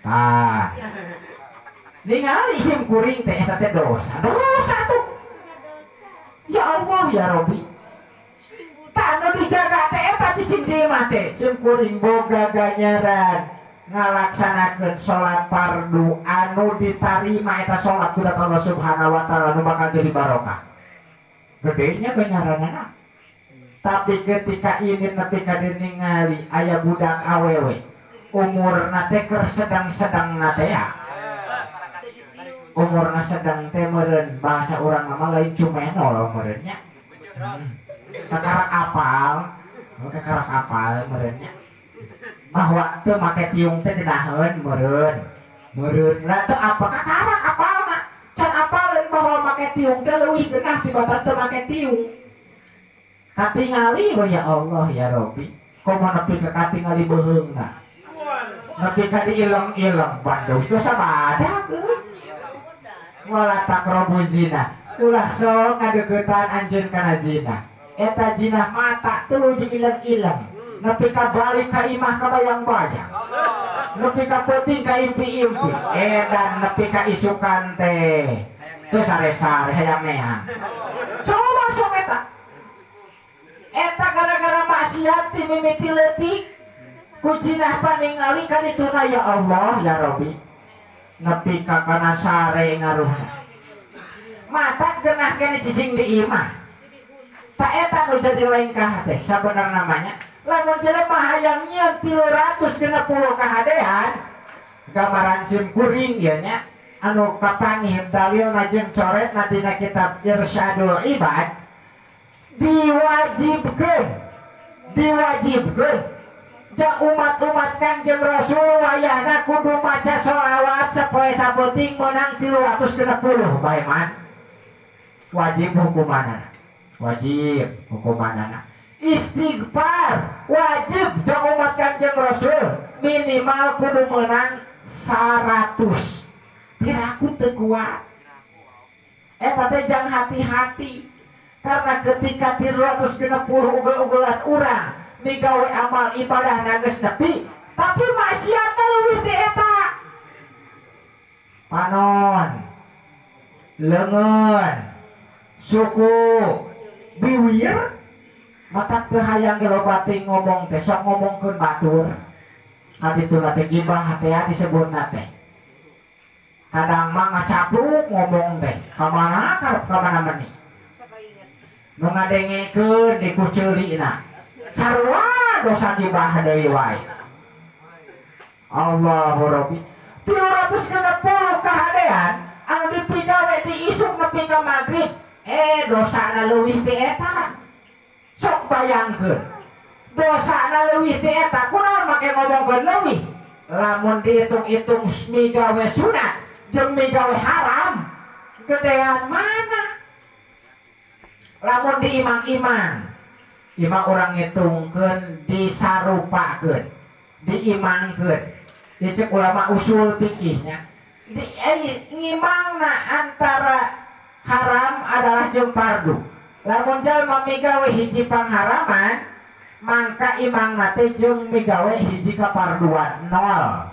Tah. Ningali sim kuring teh eta teh dosa. Dosa tuh. Ya Allah ya Rabbi. Tah nu dijaga teh eta cicing di imah teh. Sim kuring boga ganyaran. ngalaksanakeun salat fardu anu ditarima eta salat ku Allah Subhanahu wa taala nu bakal jadi barokah. Gedenya ganjaranana. Tapi ketika ini nepi ka ningali aya budak awewe umurna teh keur sedang-sedangna teh ya. Umurna sedang teh meureun bahasa urang mah lain cumenol meureun nya. Kakarak apal, kakarak apal meureun nya. Bahwa teu make tiung teh genaheun meureun. Meureun lah teu apa kakarak apalna. Can apaleun bahwa make tiung teh leuwih genah tibatan teu make tiung. Katingali we ya Allah ya Rabbi. Komo nepi ka katingali beuheungna. Nepi ka diileng-ileng bandos dosa badak euy. Wala taqrabu zina. Ulah sok ngadeuketan anjeun kana zina. Eta zina mata tuluy diileng-ileng. Nepi ka balik ka imah kabayang-bayang. Nepi ka peuting ka impi-impi. Edan nepi ka isukan teh. Teu sare-sare hayang neang. Coba sok eta. Eta gara-gara maksiat ti mimiti leutik ku jinah paningali ka dituna ya Allah ya Rabbi. Nepi ka kana sare ngaruhna. Mata genah kene cicing di imah. Ta eta nu jadi lengkah teh sabenerna namanya. Lamun jelema hayang nyieun 360 kahadean gambaran sim kuring ieu nya anu kapanggih dalilna jeung coretna dina kitab Irsyadul Ibad diwajibkeun diwajibkeun jang umat-umat Kangjeng Rasul wayahna kudu maca sholawat sapoe sapeuting meunang 360 bae man. Wajib hukumanana. Wajib hukumanana. Istighfar wajib jang umat Kangjeng Rasul minimal kudu menang 100. Piraku teu kuat. Eta teh jang hati-hati karena ketika 360 ugel-ugelan urang migawe amal ibadah geus nepi tapi maksiatna leuwih ti eta. Panon, leungeun, suku, biwir mata teu hayang ge loba teuing ngomong teh sok ngomongkeun batur. Kadituna teh gibah teh disebutna teh. Kadang mah ngacapruk ngomong teh ka mana karep ka mana meni. Nu ngadengekeun dikuceulina. Sarua dosa gibah deui wae. Allahu Rabbi. 360 kahadean anu dipigawe ti isuk nepi ka magrib dosana leuwih ti eta. Sok bayangkeun dosana leuwih ti eta kunaon make ngomongkeun leuwih lamun dihitung-hitung migawe sunat jeung migawe haram gedean mana. Lamun diimang-imang imang urang ngitungkeun disarupakeun diimangkeun dicek ulama usul fikihnya di ngimangna antara haram adalah jeung fardu. Lamun jalma migawe hiji pangharaman mangka imangna teh jeung migawe hiji kaparduan 0.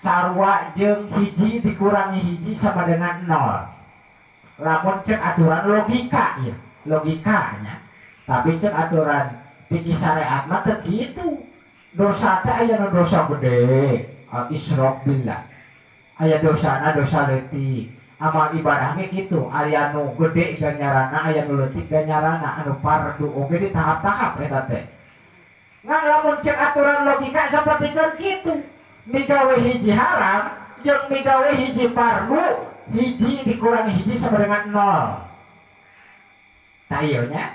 Sarua jeung hiji dikurangi hiji sama dengan 0. Lamun cek aturan logika ya, logikanya. Tapi cek aturan fikih syariat mah teu kitu. Dosa teh aya nu dosa gede, al-isyrok billah. Aya dosana dosa leutik. Amal ibadah ge kitu, aya nu gede ganjarana, aya nu leutik ganjarana, anu fardu oge di tahap-tahap eta teh. Ngan lamun cek aturan logika sapertikeun kitu, migawe hiji haram jeung migawe hiji fardu, hiji dikurangi hiji sama dengan 0. Tah ieu nya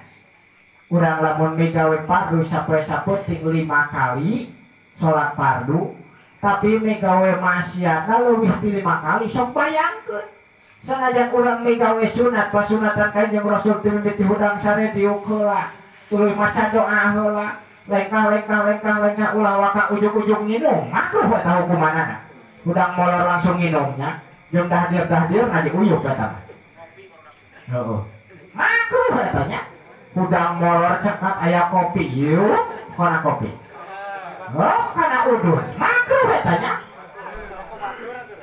urang lamun migawe fardu sapoe sapeuting 5 kali salat fardu, tapi migawe maksiatna leuwih ti 5 kali, sok bayangkeun. Sanajan urang migawe sunat pasunatan Kanjeng Rasul ti mimiti hudang sare diuk heula, tuluy maca doa heula, lengkah-lengkah-lengkah-lengkah ulah waka ujug-ujug nginum, makruh eta hukumanana. Hudang molor langsung nginumnya, jeung dahdir-dahdir na diuyuk eta mah. Heeh. Makruh eta nya. Hudang molor cekat aya kopi yuk, kana kopi. Oh, kana udun, makruh eta nya.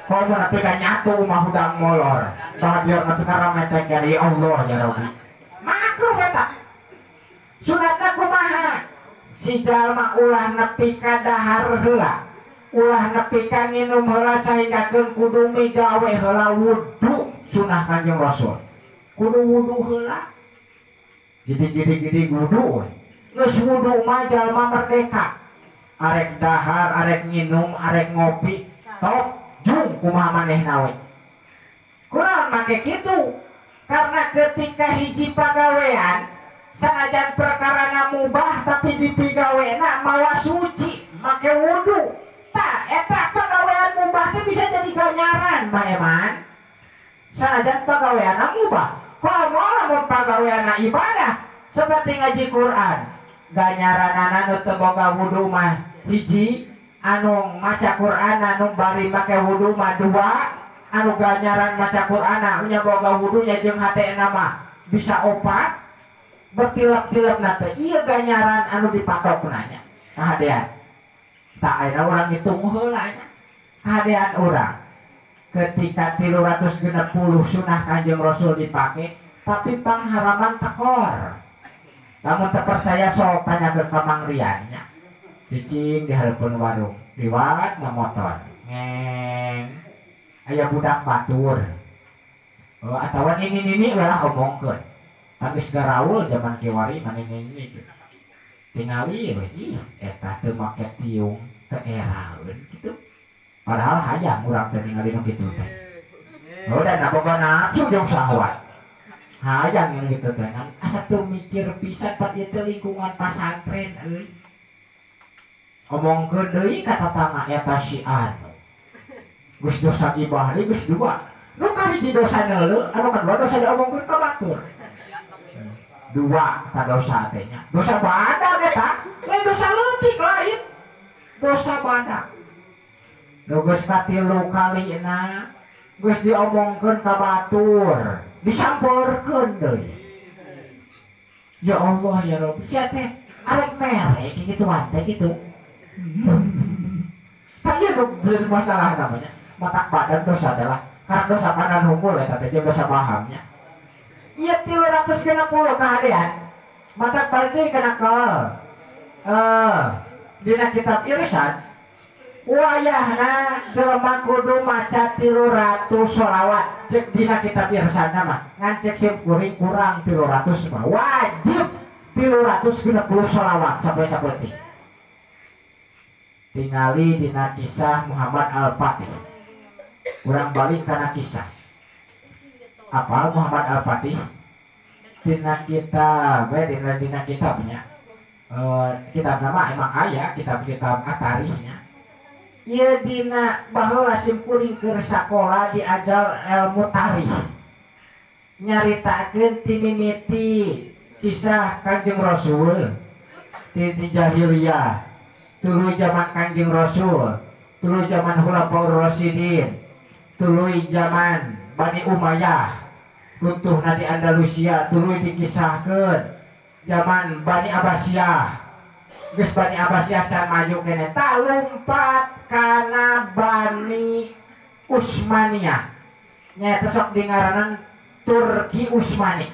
Komo nepi ka nyatu mah hudang molor. Dahdir nepi ka rame teh ya Allah ya Rabbi. Makruh eta. Sunatna kumaha? Si jalma ulah nepi ka dahar heula. Ulah nepi ka nginum heula sahinggakeun kudu migawe heula wudu sunah Kanjeng Rasul. Kudu wudu heula. Gidi-gidi wudu. Geus wudu mah jalma merdeka. Arek dahar, arek nginum, arek ngopi, tok jung kumaha manehna we. Kunaon make kitu? Karena ketika hiji pagawean sanajan perkarana mubah tapi dipigawena mawa suci make wudu. Tah eta pagawean mubah teh bisa jadi ganyaran Pak Eman. Sanajan pagaweanna mubah. Komo lamun pagaweanna ibadah seperti ngaji Quran. Ganyaranana nu teu boga wudu mah hiji, anu maca Quran anu bari make wudu mah dua, anu ganyaran maca Quran nya boga wudunya jeung hatena mah bisa opat. Bertilap-tilap teh ieu ganyaran anu dipatokna nya kahadean. Tak ayeuna urang ngitung heula nya kahadean urang ketika 360 sunah Kanjeng Rasul dipake tapi pangharaman tekor. Lamun teu percaya sok tanya ke Kamang Rian nya. Cicing di hareupeun warung liwat na motor ngeng aya budak batur. Oh, atawa nini-nini we lah omongkeun. Habis garaul zaman kiwari mana ini gitu. Tingali we ih eta teu make tiung teu eraeun gitu. Padahal hayang urang teh ningali nu kitu teh. Oh dan boga nafsu jeung syahwat. Hayang yang gitu teh kan asa teu mikir pisan pat ieu teh lingkungan pasantren euy. Omongkeun deui ka tatangga eta si anu. Geus dosa gibah deui geus dua. Nu kahiji dosa neuleuh, anu kadua dosa diomongkeun ka batur. Dua ta dosa teh nya. Dosa badak eta, lain dosa leutik lain. Dosa badak. Nu geus katilu kalina geus diomongkeun ka batur, disampeurkeun deui. Ya Allah ya Rabbi, sia teh arek mere kikituan teh kitu. Tah ieu nu masalah namanya. Matak badan dosa adalah karena dosa badan hunkul eta teh jeung dosa pahamnya. Ieu 360 kahadean. Matak balik kana kol. Dina kitab Irsyad wayahna jelema kudu maca 300 sholawat. Cek dina kitab Irsyad mah ngan cek sim kuring kurang 300 mah wajib 360 sholawat sampai sapeutih. Tingali dina kisah Muhammad Al-Fatih. Urang balik kana kisah. Apal Muhammad Al-Fatih? Dina kitab, dina kitabnya. Kitab nama emang aya kitab-kitab atarihnya. Ieu dina baheula sim kuring keur sakola diajar ilmu tarikh. Nyaritakeun ti mimiti kisah Kanjeng Rasul ti jahiliyah, tuluy zaman Kanjeng Rasul, tuluy zaman Khulafaur Rasyidin, tuluy zaman Bani Umayyah, runtuhna di Andalusia, tuluy dikisahkeun zaman Bani Abbasiyah. Geus Bani Abbasiyah can maju keneh tah lumpat kana Bani Utsmaniyah. Nyaeta sok dingaranan Turki Utsmani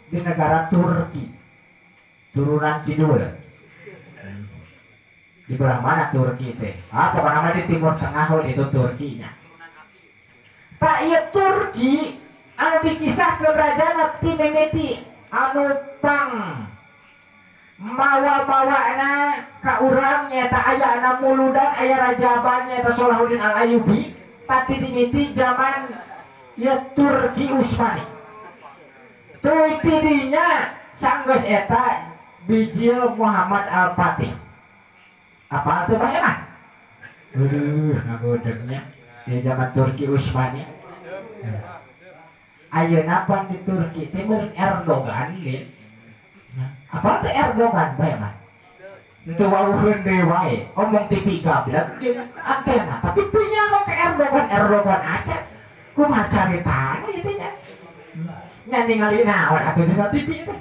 di negara Turki. Turunan kidul. Di belah mana Turki teh? Ah, pokokna mah di Timur Tengah we itu Turkinya. Tak ieu Turki anu dikisahkeun rajana ti mimiti anu pang mawa-mawana ka urang nyaeta aya ana muludan aya rajaban nyaeta Salahuddin Al-Ayyubi tati mimiti zaman ieu Turki Utsmani. Tuluy ti dinya sanggeus eta bijil Muhammad Al-Fatih. Apa teh Pak Eman? Aduh, ngagodegnya di zaman Turki Utsmani. Ayeuna pan di Turki teh meureun Erdogan ge. Apa teh Erdogan Pak Eman? Teu wawuheun deui wae, omong TV gablek jeung antena, tapi teu nyaho ke Erdogan, Erdogan aja. Kumaha caritana ieu teh nya? Nya ningali naon atuh dina TV teh.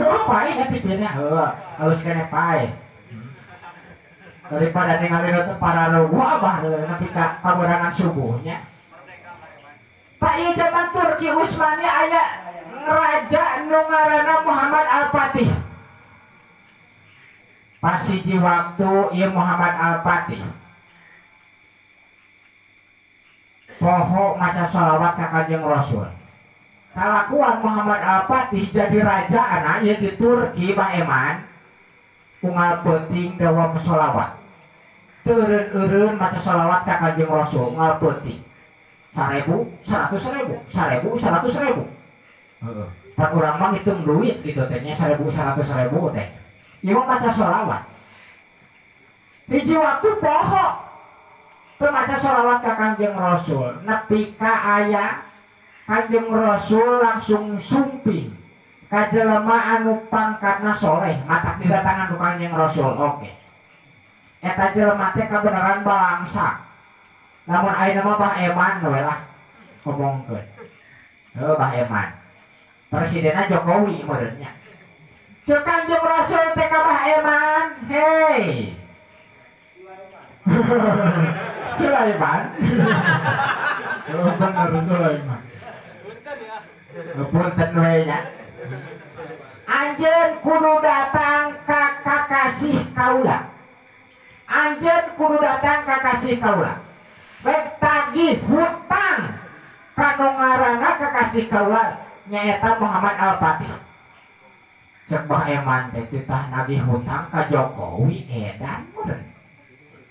Oh, pae nya TV nya heuh, halus keneh pae. Daripada ningali nu teu pararuguh abah nepi ka kaberangan subuhnya. Pak ieu zaman Turki Utsmani aya raja nu ngaranna Muhammad Al-Fatih. Pas hiji waktu ieu Muhammad Al-Fatih poho maca sholawat ka Kanjeng Rasul. Kalakuan Muhammad Al-Fatih jadi raja anak ieu di Turki Bah Eman unggal peuting dawam sholawat. Teu eureun-eureun maca sholawat ka Kanjeng Rasul unggal peuting. 1000, 100.000, 1000, 100.000. Heeh. Pan urang mah ngitung duit gitu teh nya 1000, 100.000 teh. Ieu mah maca sholawat. Hiji waktu poho teu maca sholawat ka Kanjeng Rasul, nepi ka aya Kanjeng Rasul langsung sumping ka jelema anu pangkatna soleh, matak didatangan ku Kanjeng Rasul. Oke. Eta jelema teh kabeneran balangsa. Namun ayeuna mah Bah Eman we lah ngomongkeun. Heuh Bah Eman. Presidenna Jokowi meureun nya. Ceuk Kanjeng Rasul teh ka Bah Eman, hei. Sulaiman. Oh bener Sulaiman. Punten we nya. Anjeun kudu datang ka kakasih kaula. Anjeun kudu datang ka kasih kaula. Rek tagih hutang ka nu ngaranna kakasih kaula nyaeta Muhammad Al-Fatih. Cek Bah Eman teh titah nagih hutang ka Jokowi edan meureun.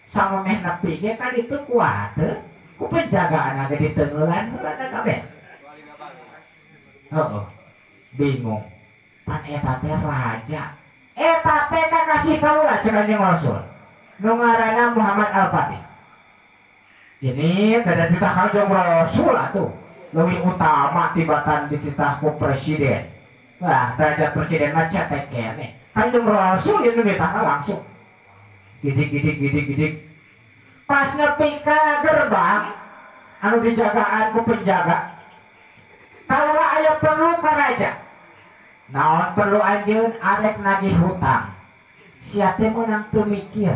Sama meh nepi ge ka ditu kuat teu ku penjagaan ge diteunggeulan heula kabeh. Heeh. Bingung. Pan eta teh raja. Eta teh kakasih kaula cek Kanjeng Rasul. Nu ngaranna Muhammad Al-Fatih. Ini kada titah Kanjeng Rasul atuh. Leuwih utama tibatan dititah ku presiden. Wah, derajat presiden mah cetek keneh. Kanjeng Rasul ieu nu dititahna langsung. Gidik gidik gidik gidik. Pas nepi ka gerbang anu dijagaan ku penjaga. Kaula aya perlu ka raja. Naon perlu anjeun arek nagih hutang. Sia teh meunang teu mikir.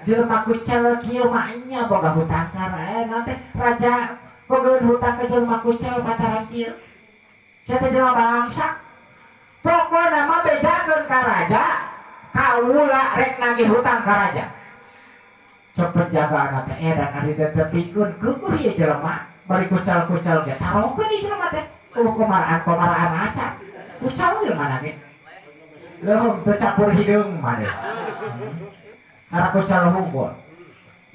Jelema kucel kieu mah nya boga hutang ka naon teh raja boga hutang ka jelema kucel pantaran kieu. Sia teh jelema balangsa. Pokona mah bejakeun ka raja, kaula rek nagih hutang ka raja. Cek penjagaan teh edan ari teh tepikeun keueuh ieu jelema bari kucal-kucal ge tarokeun ieu jelema teh. Komaraan-komaraan acan. Kucal ieu mana ge. Leuh teu campur hideung mah deh. Karena kucal hungkul.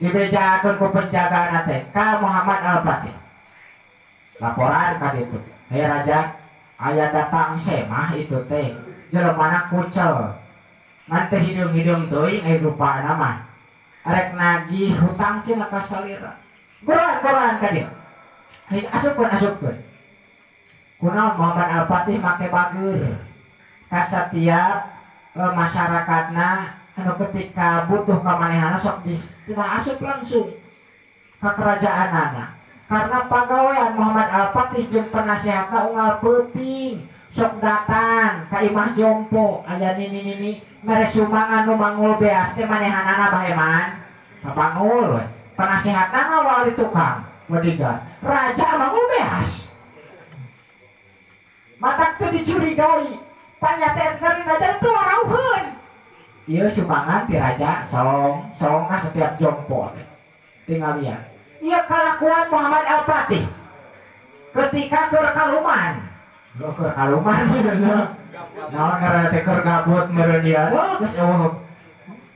Dibejakeun ku penjagaan teh ka Muhammad Al-Fatih. Laporan ka ditu. Hei raja, aya datang semah itu teh jelemana kucel. Ngan teh hideung-hideung teuing aya rupana mah. Arek nagih hutang cenah ka salira. Goroan-goroan ka dieu. Hei asupkeun asupkeun. Kunaon Muhammad Al-Fatih make bager ka satiap masyarakatna anu ketika butuh kamanehana sok dititah asup langsung ka kerajaanana. Karena pagawean Muhammad Al-Fatih jeung penasehatna unggal peuting sok datang ka imah jompo aya nini-nini mere sumbangan nu mangul beas teh manehanana Bah Eman. Kabangul we. Penasehatna ngawal di tukang bodyguard. Raja mangul beas. Matak teu dicurigai. Panyata raja itu warauheun. Ieu sumbangan ti raja song song ka setiap jompo. Tinggal lihat. Ieu kalakuan Muhammad Al-Fatih ketika keur kaluman. Lo keur kaluman naon ngaranna teh keur gabut meureun ieu. Aduh geus eueuh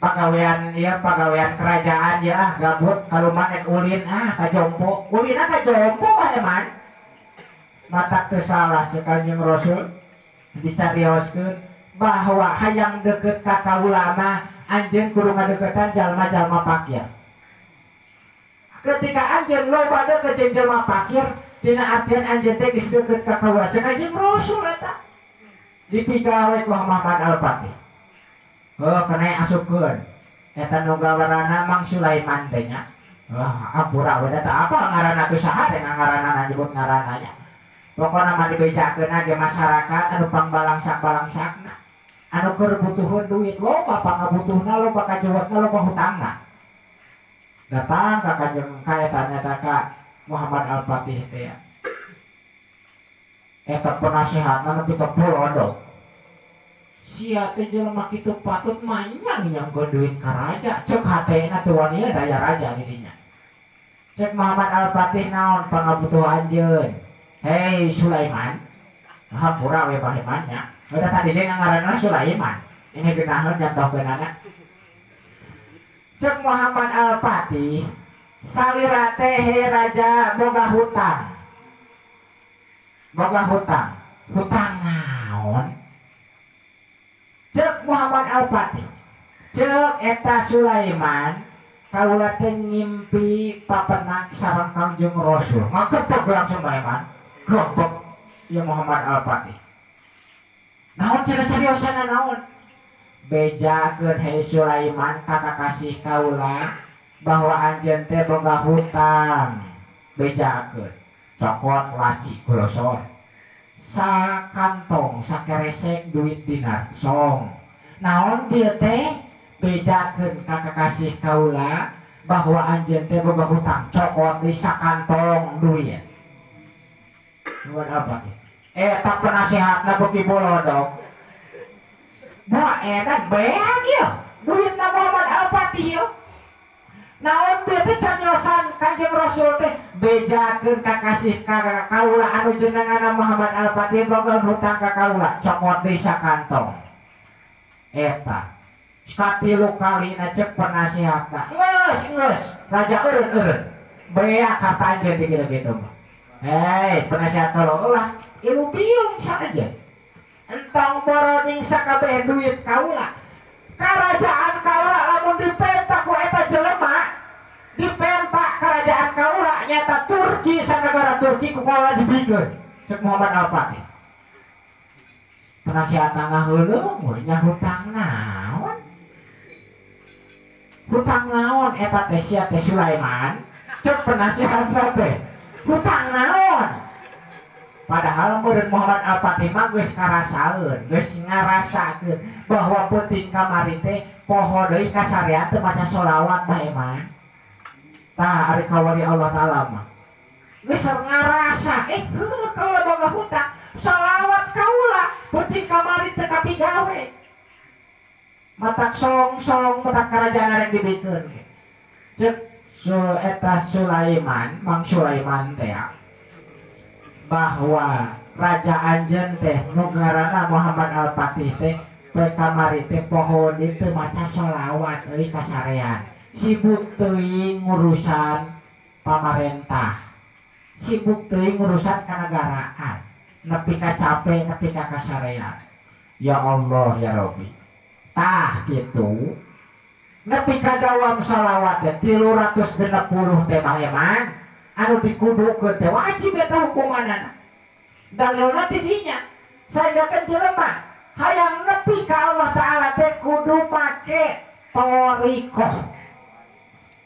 pagawean ieu pagawean kerajaan ya ah gabut kaluman ek ulin ah ka jompo. Ulinna ka jompo wae man. Matak teu salah cek Kanjeng Rasul dicarioskeun bahwa hayang deket ka kaula mah anjeun kudu ngadeukeutan jalma-jalma fakir. Ketika anjeun loba deket jeung jelma fakir, dina artian anjeun teh geus deket ka kaula cek Kanjeng Rasul eta. Dipigawe ku Muhammad Al-Fatih. Heuh kena asupkeun. Eta nu gawarana Mang Sulaiman teh nya. Wah, ampura we da teu apal ngaranna teh saha teh ngaranna nyebut ngaranna nya. Pokona mah dibejakeun ge masyarakat anu pangbalangsak-balangsakna. Anu keur butuheun duit loba pangabutuhna loba kajuwetna loba hutangna. Datang ka Kanjeng ka eta nyata ka Muhammad Al-Fatih teh. Eta penasehatna nepi ka polodok. Sia teh jelema kitu patut manyang nyangkeun duit ka raja. Cek hatena teu wani daya raja didinya. Cek Muhammad Al-Fatih naon pangabutuh anjeun. Hei Sulaiman. Hampura we paheman nya. Eta tadi ge ngaranna Sulaiman. Ini geunaheun nyontohkeunana. Cek Muhammad Al-Fatih salira teh he raja boga hutang. Boga hutang. Hutang naon? Cek Muhammad Al-Fatih. Cek eta Sulaiman kaula teh ngimpi papenak sareng Kangjeng Rasul. Ngakepek langsung Sulaiman. Gobok ya Muhammad Al-Fatih. Naon cenah cariosana naon? Bejakeun hei Sulaiman ka kakasih kaula bahwa anjeun teh boga hutang. Bejakeun. Cokot laci golosor. Sakantong sakeresek duit dinar song. Naon dieu teh? Bejakeun ka kakasih kaula bahwa anjeun teh boga hutang. Cokot di sakantong duit. Buat apa? Tak penasehatna beuki bolodok. Buah edan beak ieu. Duitna Muhammad Al-Fatih ieu. Naon bieu teh cariosan Kanjeng Rasul teh bejakeun ka kasih ka kaula anu jenenganna Muhammad Al-Fatih boga hutang ka kaula cokot deui sakantong. Eta katilu kalina cek penasehatna. Geus geus raja eureun-eureun. Beak ka anjeun di kitu mah. Hei penasehat tolong ulah ilu biung saja. Entong boroning sakabeh duit kaula. Kerajaan kaula lamun dipenta ku eta jelema, dipenta kerajaan kaula nyata Turki sanegara Turki ku kaula dibikeun. Cek Muhammad Al-Fatih. Penasehat ngaheuleuh nya hutang naon? Hutang naon eta teh sia teh Sulaiman? Cek penasehat teh. Hutang naon? Padahal murid Muhammad Al-Fatih mah geus karasaeun, geus ngarasakeun bahwa peuting kamari teh poho deui kasarean teu maca sholawat bae mah. Tah ari kawali Allah Taala mah. Geus ngarasa, heuh kaula boga hutang, sholawat kaula peuting kamari teu kapigawe. Matak song-song matak karajaan arek dibikeun. Cek eta Sulaiman, Mang Sulaiman teh bahwa raja anjeun teh nu ngaranna Muhammad Al-Fatih teh poe kamari teh poho teu maca sholawat euy kasarean. Sibuk teuing ngurusan pamarentah. Sibuk teuing ngurusan kanegaraan. Nepi ka cape nepi ka kasarean. Ya Allah ya Rabbi. Tah kitu. Nepi ka dawam sholawat teh 360 teh baheman. Anu dikudukeun teh wajib eta hukumanana. Dalilna ti dinya. Saenggakeun jelema hayang nepi ka Allah Taala teh kudu make thariqah.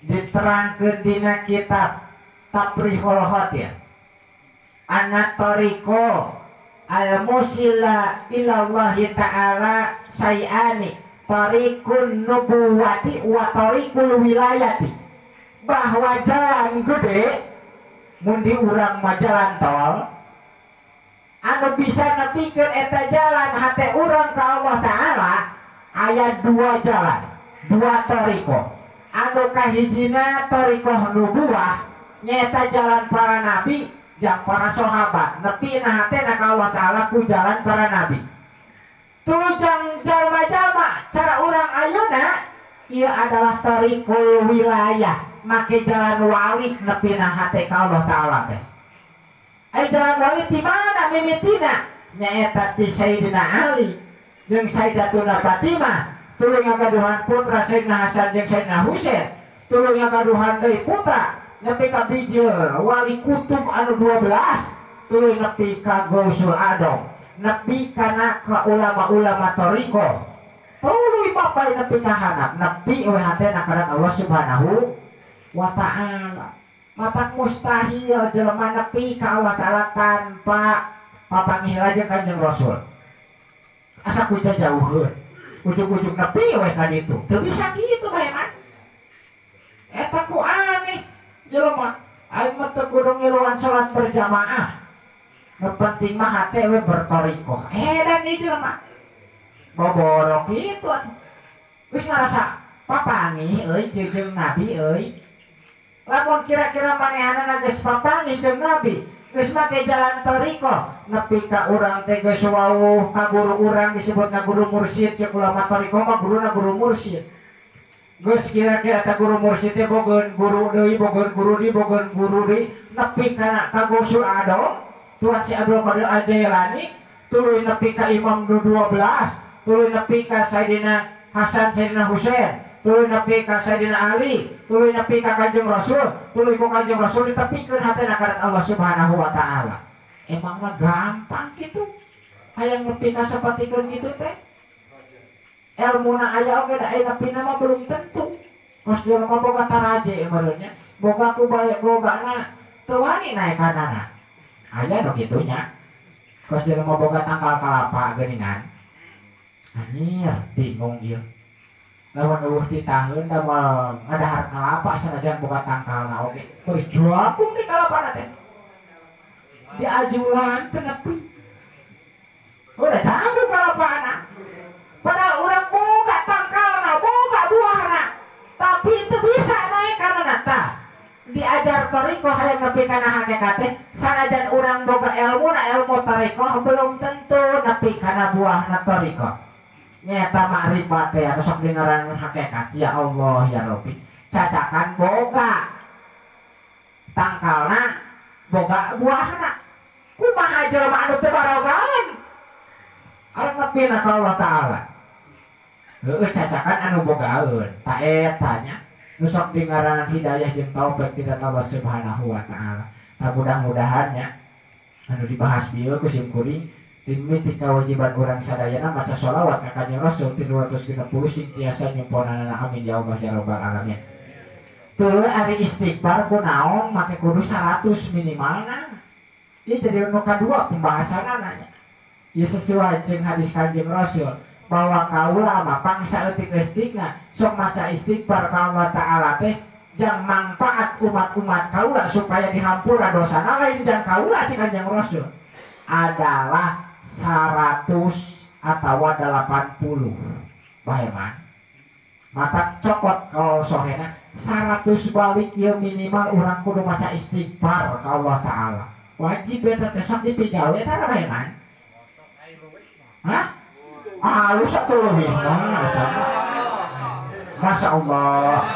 Diterangkeun dina kitab Taprihul Khatir. Anna thariqah al-musila ilallahi ta'ala sayani tariqun nubuwati wa tariqul wilayati. Bahwa jalan gede mun di urang mah jalan tol anu bisa nepikeun eta jalan hate urang ka Allah Ta'ala aya dua jalan, dua thariqah. Anu kahijina thariqah nubuwah nyaeta jalan para nabi jeung para sahabat nepina hatena ka Allah Ta'ala ku jalan para nabi. Tuluy jalma-jalma cara urang ayeuna ieu adalah thariqul wilayah, make jalan wali nepina hate ka Allah Ta'ala teh. Ai jalan wali ti mana mimitina? Nyaeta ti Sayyidina Ali jeung Sayyidatuna Fatimah, tuluy ngagaduhan putra Sayyidina Hasan jeung Sayyidina Husain, tuluy ngagaduhan deui putra nepi ka bijil wali kutub anu 12, tuluy nepi ka Gausul Adom, nepi kana ka ulama-ulama thariqah. Tuluy bapai nepi ka handap, nepi we hatena kana Allah Subhanahu wa ta'ala. Matak mustahil jelema nepi ka Allah Ta'ala tanpa papanggih jeung Kanjeng Rasul. Asa ku jauheun, ujug-ujug nepi we ka ditu. Teu bisa kitu bae man. Eta ku aneh jelema aing mah teu kudu ngiluan salat berjamaah. Nu penting mah hate we berthariqah. Edan ieu jelema. Boboro kitu atuh. Geus ngarasa papanggih euy jeung Nabi euy. Lamun kira-kira manehanana geus papanggih jeung Nabi, geus make jalan thariqah, nepi ka urang teh geus wawuh ka guru urang disebutna guru mursyid, ceuk ulama thariqah mah guruna guru mursyid. Geus kira-kira ta guru mursyid teh bogeun guru deui, bogeun guru deui, bogeun guru deui, nepi kana ka Guru Adom, Tuan Si Abdul Qadir Al-Jailani, tuluy nepi ka Imam nu 12, tuluy nepi ka Sayyidina Hasan, Sayyidina Husain, tuluy nepi ka Sayyidina Ali, tuluy nepi ka Kanjeng Rasul, tuluy ku Kanjeng Rasul ditepikeun hatena ka Allah Subhanahu wa taala. Emangna gampang kitu? Hayang nepi ka sapertikeun kitu teh? Elmuna aya oge da aya nepina mah belum tentu. Kos jelema boga taraje meureun nya, boga ku bae bogana teu wani naekanana. Aya nu kitu nya. Kos jelema boga tangkal kalapa geuningan. Anjir, bingung ieu. Lamun eueuh titaheun da moal ngadahar kalapa sanajan boga tangkalna oge. Berjuang di kalapana teh. Diajulan teu nepi. Udah canggung kalapana. Padahal urang boga tangkalna, boga buahna, tapi itu bisa naik karena tah. Diajar thariqah hayang nepi kana hakikat teh, sanajan urang boga ilmuna ilmu thariqah belum tentu nepi kana buahna thariqah. Nyata makrifat teh anu sok dingarankeun hakikat, ya Allah ya Rabbi. Cacakan boga tangkalna, boga buahna. Kumaha jelema anu teu barogaeun? Arek nepina ka Allah Ta'ala. Heueuh cacakan anu bogaeun, ta eta nya nu sok dingaranan hidayah jeung taufik ti Allah Subhanahu wa taala. Ta mudah-mudahan nya anu dibahas bieu ku sim kuring timiti kewajiban urang sadayana maca sholawat ka Kanjeng Rasul 360 sing tiasa nyemponanana, amin ya Allah ya rabbal alamin. Tuluy ari istighfar kunaon make kudu 100 minimalna. Ieu jadi nu kadua pembahasanana nya. Ieu sesuai jeung hadis Kanjeng Rasul bahwa kaula mah pangsa eutik estikna sok maca istighfar ka Allah Ta'ala teh jang manfaat umat-umat kaula supaya dihampura dosana lain jang kaula cik Kanjeng Rasul adalah 100 atau 80 baheman mata cokot kalau sohena 100 balik ieu minimal urang kudu maca istighfar ka Allah Ta'ala wajib eta teh sok dipigawe eta baheman. Hah? Halus satu lebih. Masya Allah.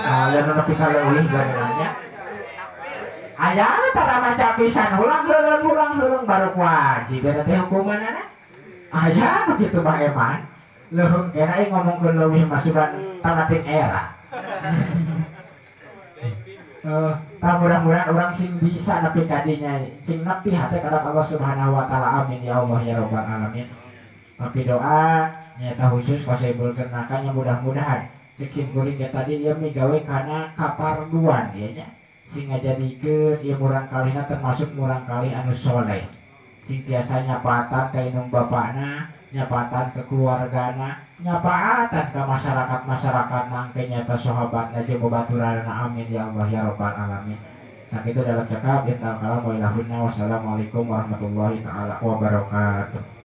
Aya nu nepi ka leuwih gananya. Aya tara maca pisan ulang heuleung baru wajib eta teh hukumanana. Aya nu kitu mah eman. Leuheung era ngomongkeun leuwih mah sugan tamatin era. Tah mudah-mudahan urang sing bisa nepi ka dinya, sing nepi hate ka Allah Subhanahu wa taala, amin ya Allah ya rabbal alamin. Tapi doa nyata khusus kasebulkeun makanya mudah-mudahan cek sim kuring ge tadi ieu migawe kana kaparduan ieu nya sing ngajadikeun ieu murang kalihna termasuk murang kalih anu soleh sing tiasa nyapatan ka indung bapana, nyapatan ke keluargana, nyapatan ka masyarakat-masyarakat mangke nyata sahabatna jeung babaturanna, amin ya Allah ya rabbal alamin. Sakitu dalam cekap intal kalam wa ilahunna, wassalamualaikum warahmatullahi taala wabarakatuh.